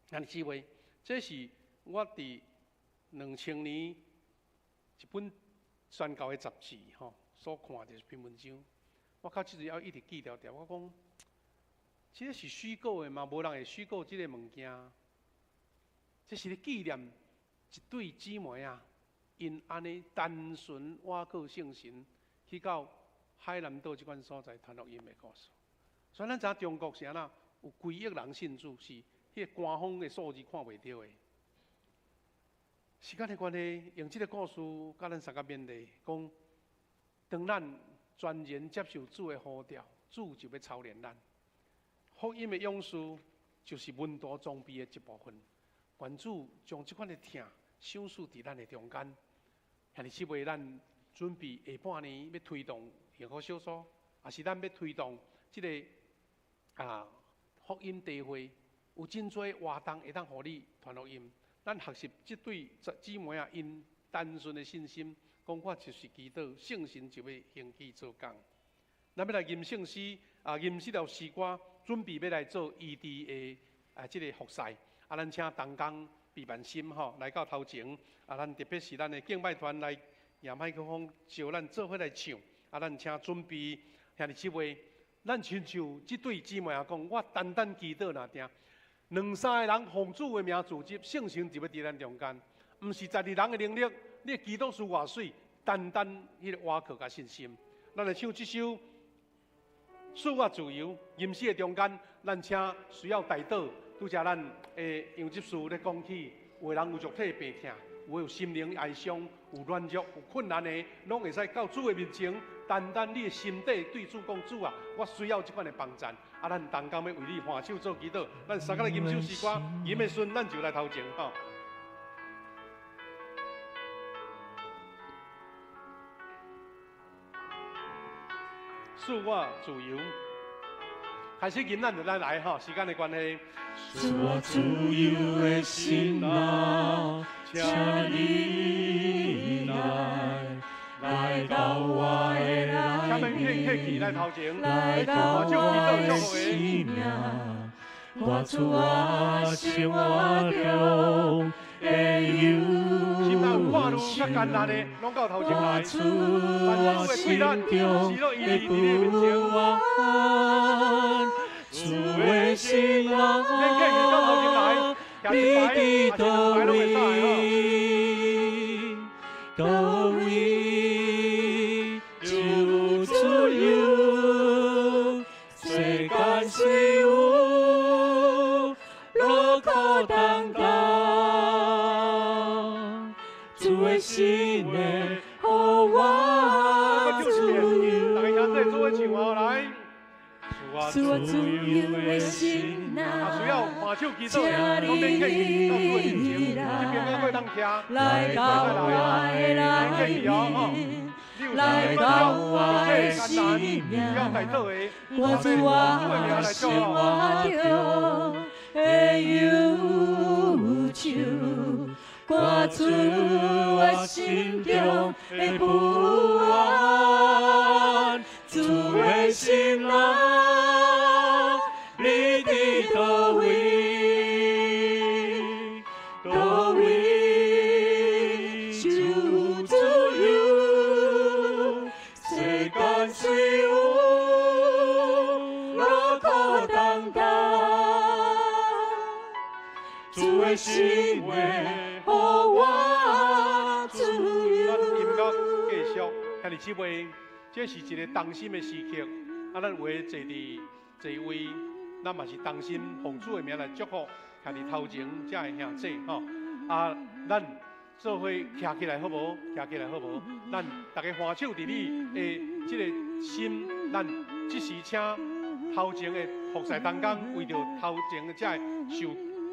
兄弟姊妹，這是我佇2000年一本宣教的雜誌吼所看著一篇文章，我到這陣猶一直記牢牢。我講，這個是虛構的嘛？無人會虛構這個物件。這是咧紀念一對姊妹啊，𪜶按呢單純倚靠聖神去到海南島這款所在傳福音的故事。所以咱知影中國是按怎有幾億人信主，是彼個官方的數字看袂著的。時間的關係，用這個故事共咱相共勉勵，講當咱全然接受主的呼召，主就欲操練咱。福音的勇士就是門徒裝備的一部分。願主將這款的疼賞賜佇咱的中間。兄弟姊妹，咱準備下半年欲推動幸福小組，也是咱欲推動這個啊福音聚會，有真濟活動會當予你傳福音。咱學習這對姊妹啊，𪜶單純的信心，講我就是祈禱，聖神就欲興起做工。咱欲來吟聖詩啊，吟這條詩歌，準備欲來做醫治的啊，這個服事。啊，咱請同工畢萬心吼來到頭前。啊，咱特別是咱的敬拜團來舉麥克風，招咱做伙來唱。啊，咱請準備兄弟姊妹，咱親像這對姊妹啊講，我單單祈禱爾定。兩三個人奉主的名組織，聖神就欲佇咱中間，毋是在佇人的能力，你的祈禱書偌媠，單單彼個倚靠佮信心。咱來唱這首《賜我自由》，吟詩的中間，咱請需要代禱，拄才咱的楊執事咧講起，有的人有肉體病痛，有的有心靈哀傷，有軟弱、有困難的，攏會使到主的面前，單單你的心底對主講：主啊，我需要這款的幫贊。啊，咱同工欲為你挽手做祈禱，咱三個來吟首詩歌，吟的順，咱就來頭前吼。賜我自由，開始吟，咱就來來吼，時間的關係。賜我自由的神啊，請你來，來到我的內面，來到我的生命，活出我生活中的憂愁，活出我心中的不安。主的神啊，你佇佗位？佗位就有自由，世間雖有勞苦擔當，主的神會予我自由。大家兄弟做伙唱哦，來。賜我自由的心啊，需要歡手祈禱，請攏免客氣，到主的面前，你這邊還會當徛，來到我的內面，來到我的生命，趕出我生活中的憂愁，趕出我心中的不安。主的神啊，你佇佗位？佗位就自由，世間雖有勞苦擔擔，主的心話予我自由。咱音樂繼續，兄弟姊妹，這是一個同心的時刻。啊，咱有的坐佇座位，咱嘛是同心奉主的名來祝福，徛佇頭前這个兄弟吼。啊，咱做伙徛起來好無？徛起來好無？咱逐家歡手佇你的這個心，咱這時請頭前的服侍同工，為著頭前的這个受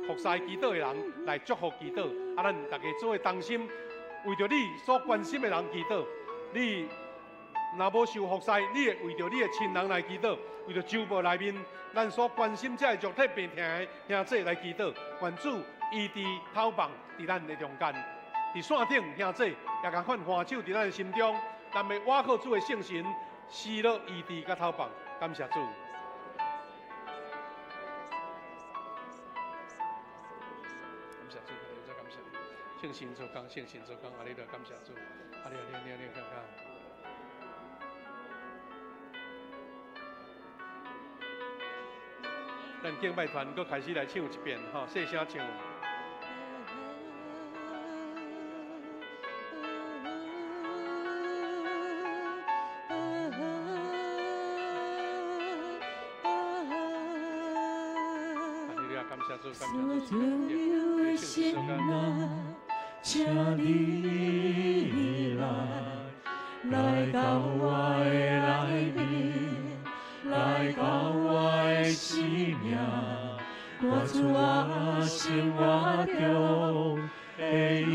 服侍祈禱的人來祝福祈禱。啊，咱逐家做伙同心，為著你所關心的人祈禱。你若無受服侍，你會為著你的親人來祈禱，為著周報內面咱所關心這個肉體病痛的兄弟來祈禱。願主醫治透放佇咱的中間，佇線頂兄弟也共款歡手佇咱的心中，咱要倚靠主的聖神，施落醫治佮透放。感謝主。感謝主，再感謝聖神做工，聖神做工，阿你著感謝主，阿你阿你阿你感謝。咱敬拜團閣開始來唱一遍，吼，細聲唱。賜我自由的心啊，請你來，來到我的內面，來到我的生命，趕出我生活中的憂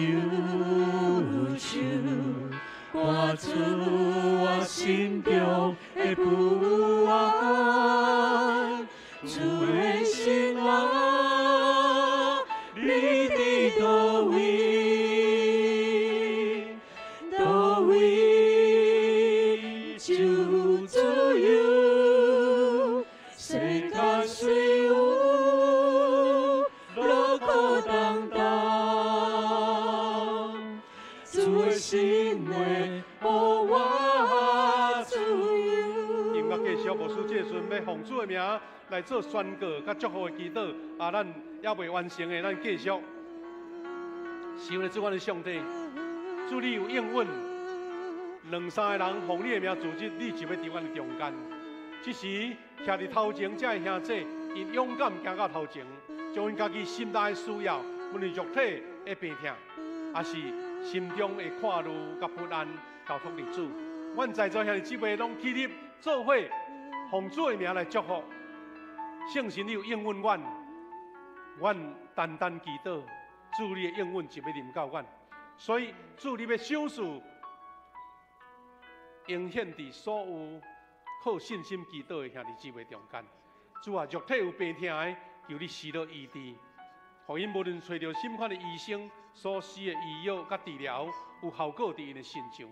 愁，趕出我心中的不安。主的神啊，你佇佗位？佗位就自由，世間雖有勞苦擔當，主的心話予我自由。音樂繼續，牧師這時陣欲奉主的名來做宣告佮祝福的祈禱。啊，咱猶未完成的，咱繼續。是的，主，阮的上帝，主你有應允，兩三個人奉你的名組織，你就欲佇阮的中間。這時徛佇頭前這个兄弟，𪜶勇敢行到頭前，將𪜶家己心內的需要，無論肉體的病痛，抑是心中的看慮佮不安，交託佇主。阮在座兄弟姊妹攏起立做伙，奉主的名來祝福。聖神你有應允阮，阮單單祈禱，主你的應允就欲臨到阮。所以主你欲賞賜，應現佇所有靠信心祈禱的兄弟姊妹中間。主啊，肉體有病痛的，求你施予醫治，予𪜶無論揣著啥款的醫生所施的醫藥佮治療，有效果佇𪜶的身上。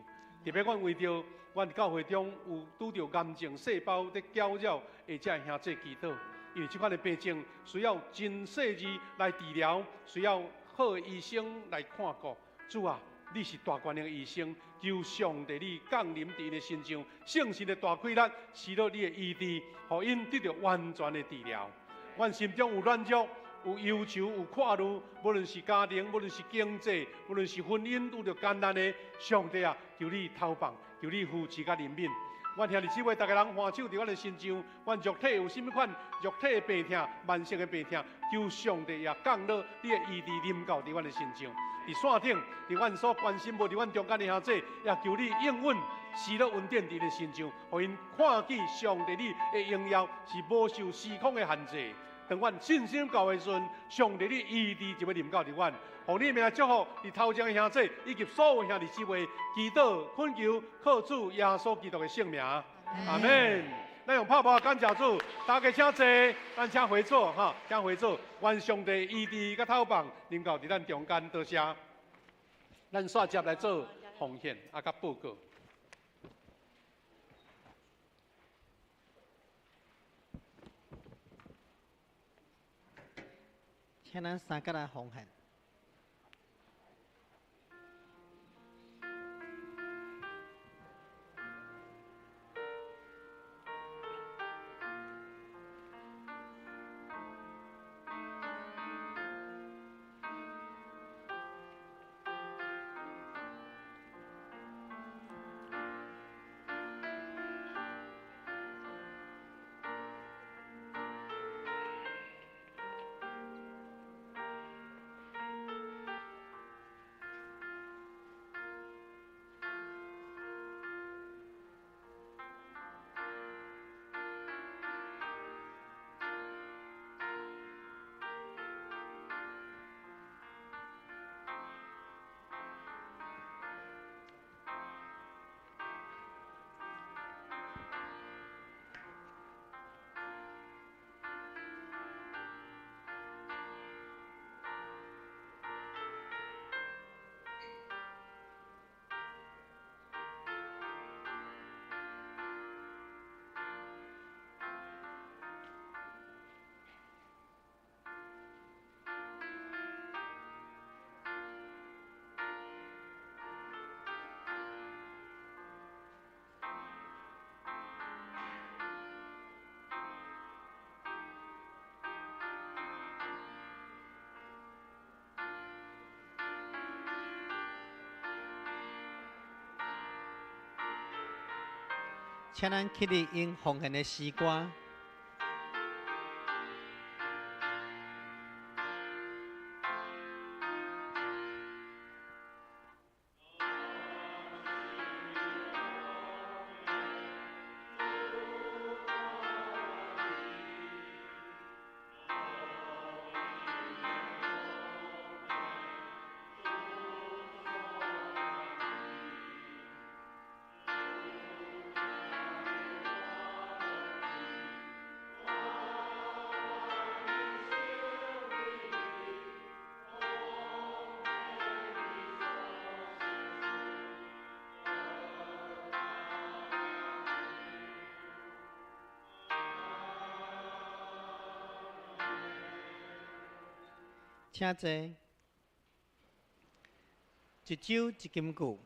特別阮為著阮教會中有拄著癌症細胞佇攪擾的這兄弟祈禱，因為這款的病症需要真細緻來治療，需要好的醫生來看顧。主啊，你是大權能的醫生，求上帝你降臨佇𪜶的身上，聖神的大氣力，施予你的醫治，予𪜶得著完全的治療。阮心中有軟弱、有憂愁、有看慮，無論是家庭，無論是經濟，無論是婚姻，拄著艱難的，上帝啊，求你投放，求你扶持佮憐憫。愿兄弟姊妹逐家人欢手伫阮的身上，阮肉体有啥物款肉体的病痛、慢性的病痛，求上帝也降落你的医治临到伫阮的身上。伫线顶，伫阮所关心无伫阮中间的兄弟，也求你应允施落恩典伫𪜶身上，予𪜶看见上帝你的荣耀是无受时空的限制。当阮信心够的时阵，上帝你医治就欲临到伫阮，予你名祝福伫头前的兄弟以及所有兄弟姊妹，祈祷恳求靠主耶稣基督的圣名，阿们。咱用拍鼓感谢主，大家请坐，咱请回座哈，请回座。愿上帝医治佮透放临到伫咱中间，多谢。咱煞接来做奉献啊，佮报告。请咱三角来奉献。请咱起立用奉献的诗歌。请坐。一周一金句，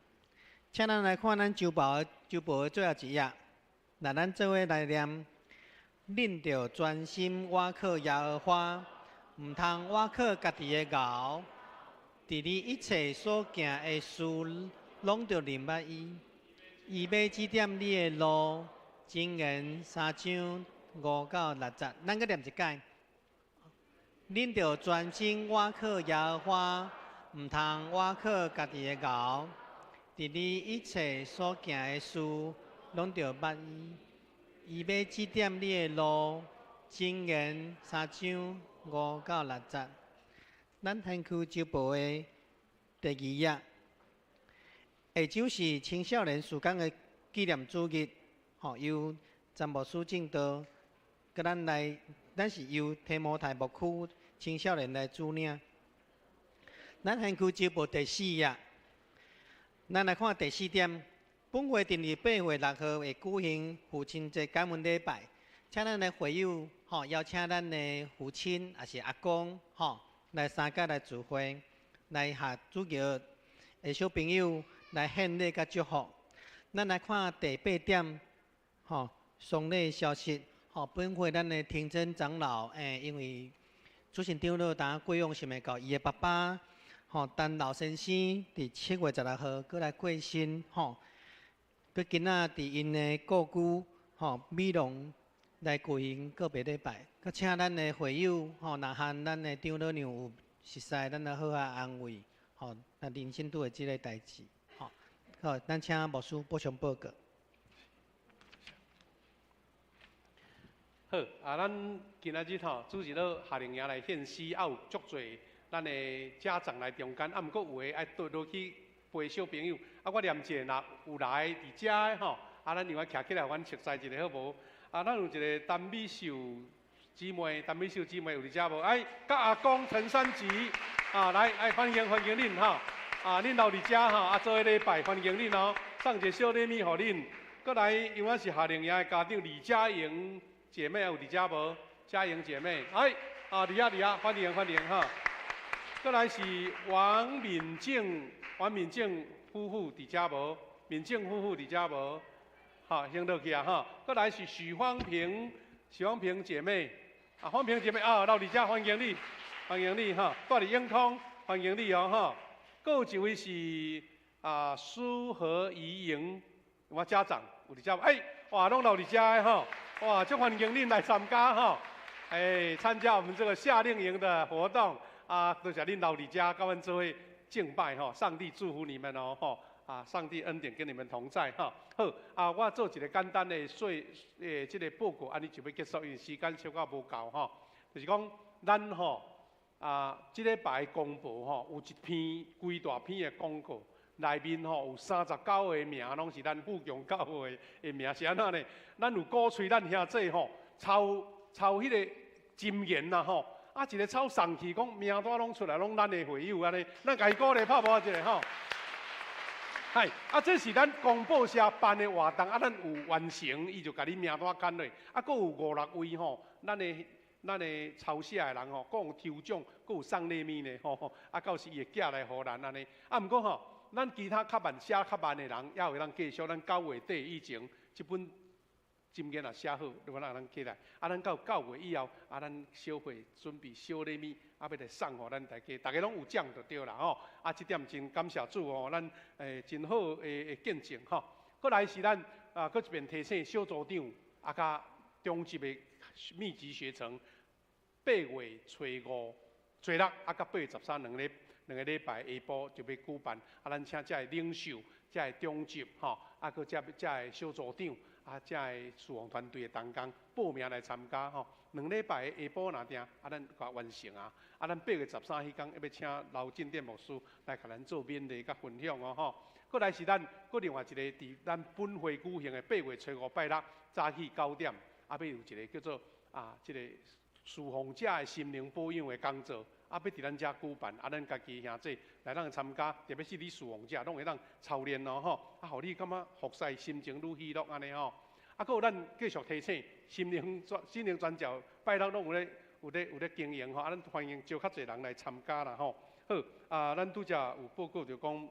请咱来看咱周报周报的最后一页。来，咱做伙来念：恁著专心倚靠耶和华，毋通倚靠家己的𠢕。伫你一切所行的事，拢著认捌伊，伊欲指点你的路。箴言3章5到6节，咱阁念一摆。恁著专心倚靠耶和华，毋通倚靠家己的𠢕。伫你一切所行的事，拢著捌伊，伊欲指点你的路。箴言3章5到6节。咱先驱周报的第二页。下周是青少年事工的纪念主日，吼，由詹牧师证道，佮咱来，咱是由提摩太牧区青少年来主领。咱先驱周报第四页，咱来看第四点。本会定于8月6号会举行父亲节感恩礼拜，请咱的会友吼邀请咱的父亲抑是阿公吼来参加来聚会，来合主日的小朋友来献礼佮祝福。咱来看第八点，吼丧礼消息。吼，本会咱的庭真长老，因为主神长老当过往想袂到伊的爸爸，吼陈老先生伫7月16号阁来过身，吼。閣今仔佇𪜶的故居吼美濃來舉行告別禮拜，閣請咱的會友吼，若和咱的長老娘有熟似，咱來好好安慰吼，咱人生拄的這個代誌吼。好，咱請牧師補充報告。好，啊，咱今仔日吼，主日咧夏令營來獻詩，啊有足濟咱的家長來中間，啊，毋過有的愛倒落去陪小朋友，啊，我念一下，若有來佇遮的吼，啊，咱另外徛起來，阮熟似一下好無？啊，咱有一個陳美秀姊妹，陳美秀姊妹有佇遮無？哎，佮阿公陳三吉，啊，來，哎，歡迎歡迎恁吼，啊，恁留佇遮吼，啊，做彼禮拜歡迎恁哦，送一個小禮物予恁。閣來，因為阮是夏令營的家長李嘉瑩姐妹有佇遮無？嘉瑩姐妹，哎，啊，佇遐佇遐，歡迎歡迎哈。閣來是王敏靜，王敏靜夫婦佇遮無？敏靜夫婦佇遮無？好，先落去啊哈。閣來是許芳平，許芳平姐妹，啊，芳平姐妹啊，留佇遮歡迎你，歡迎你哈。住佇永康，歡迎你哦哈。閣有一位是啊，蘇和怡瑩，我家長有佇遮無？哎，哇，攏留佇遮的吼，哇，足歡迎恁來參加吼，哎，參加我們這個夏令營的活動。啊，多謝恁留佇遮，佮阮做伙敬拜吼，上帝祝福你們哦吼，啊，上帝恩典跟你們同在吼。好，啊，我做一個簡單的說，這個報告，按呢就欲結束，因為時間小可無夠吼。就是講，咱吼啊，這禮拜公報吼，有一篇規大篇的廣告，內面吼有39個名，攏是咱富強教會的名，是按怎呢？咱有鼓吹咱兄弟吼，抄抄彼個箴言啦吼。啊，一個抄送去，講名單攏出來，攏咱的會友按呢，咱共伊鼓勵拍無一下吼。係，啊，這是咱公報社辦的活動，啊，咱有完成，伊就共你名單砍落，啊，閣有5、6位吼，咱的抄寫的人吼，閣有抽獎，閣有送禮物呢吼，啊，到時伊會寄來予咱按呢。啊，毋過吼，咱其他較慢寫較慢的人，也會當繼續。咱9月底以前，這本箴言若寫好，就咱通起來。啊，咱到9月以後，啊，咱小會準備小禮物，啊，欲來送予咱大家，大家攏有獎就對啦吼。啊，這點真感謝主哦，咱真好的見證吼。閣來是咱啊，閣一遍提醒小組長啊，佮中級的密集學程，8月初5、初6啊，佮8月13兩個禮拜下晡就欲舉辦。啊，咱請遮的領袖、遮的中級吼，啊，閣遮的小組長。啊，遮个侍奉團隊的同工報名來參加吼，兩禮拜的下晡若定，啊，咱共完成啊。啊，咱8月13彼工，欲請劉進典牧師來共咱做勉勵佮分享哦吼。閣來是咱閣另外一個佇咱本會舉行的8月初5拜六早起9點，啊，欲有一個叫做啊，這個侍奉者的心靈保養的講座，啊，欲佇咱遮舉辦，啊，咱家己兄弟來當參加，特別是你侍奉者，攏會當操練哦吼，啊，予你感覺服侍心情愈喜樂按呢吼。啊，閣有咱繼續提醒心靈傳教拜六攏有咧經營吼，啊，咱歡迎招較濟人來參加啦吼。好，啊，咱拄才有報告就講，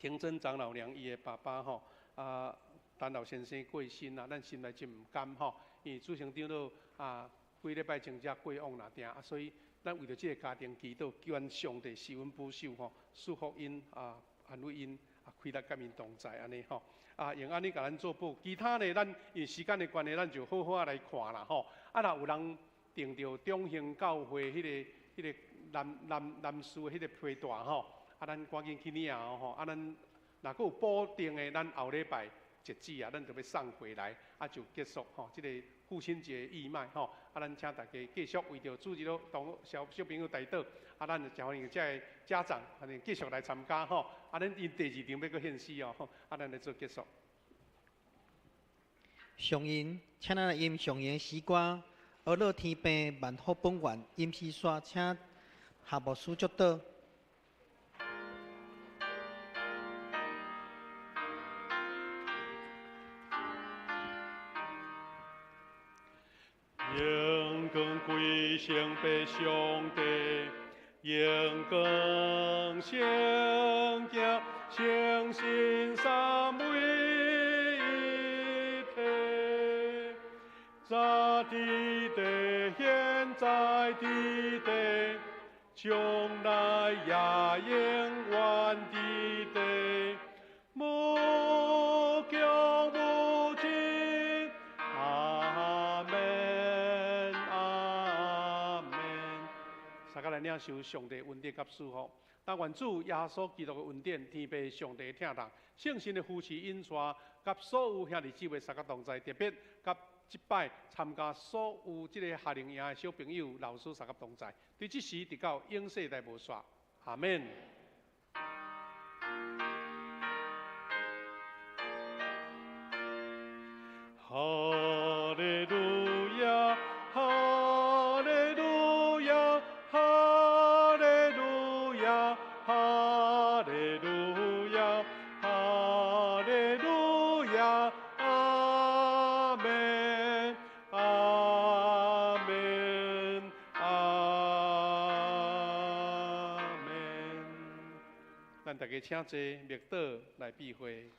婷真長老娘伊的爸爸吼，啊，陳老先生過身啊，咱心內真毋甘吼，因為主成長老啊，幾禮拜前才過往若定，啊，所以咱為著這個家庭祈禱，求上帝賜阮保守吼，賜福𪜶啊，安慰𪜶啊，開力佮𪜶同在按呢吼。啊，用按呢共咱做報，其他呢，咱因為時間的關係，咱就好好仔來看啦吼。啊，若有人訂著中興教會彼個男士的彼個皮帶吼，啊，咱趕緊去領哦吼。啊，咱若閣有補訂的，咱後禮拜截止啊，咱就欲送回來，啊，就結束吼。這個父親節義賣吼，啊，咱請大家繼續為著主日同小朋友代禱，啊，咱就誠歡迎遮个家長，歡迎繼續來參加吼。啊，咱𪜶第二場欲閣獻詩哦，吼，啊，咱來做結束。上音，請咱來吟上音詩歌，阿樂天父萬福本願，吟詩煞，請夏牧師祝禱。榮光歸聖父上帝，榮光聖子，聖神三位一體，早佇地，現在佇地，將來也永遠佇地，無窮。家來領受上帝恩典佮賜福。但願主耶穌基督的恩典、天父上帝的疼痛、聖神的扶持引帶，佮所有兄弟姊妹三個同在，特別佮這擺參加所有這个夏令營的小朋友、老師三個同在，對這時直到永世代無煞。阿門。哈利路亞，哈利路亞，哈利路亞，哈利路亞，哈利路亞，阿門，阿門，阿門。咱大家請坐，默禱來閉會。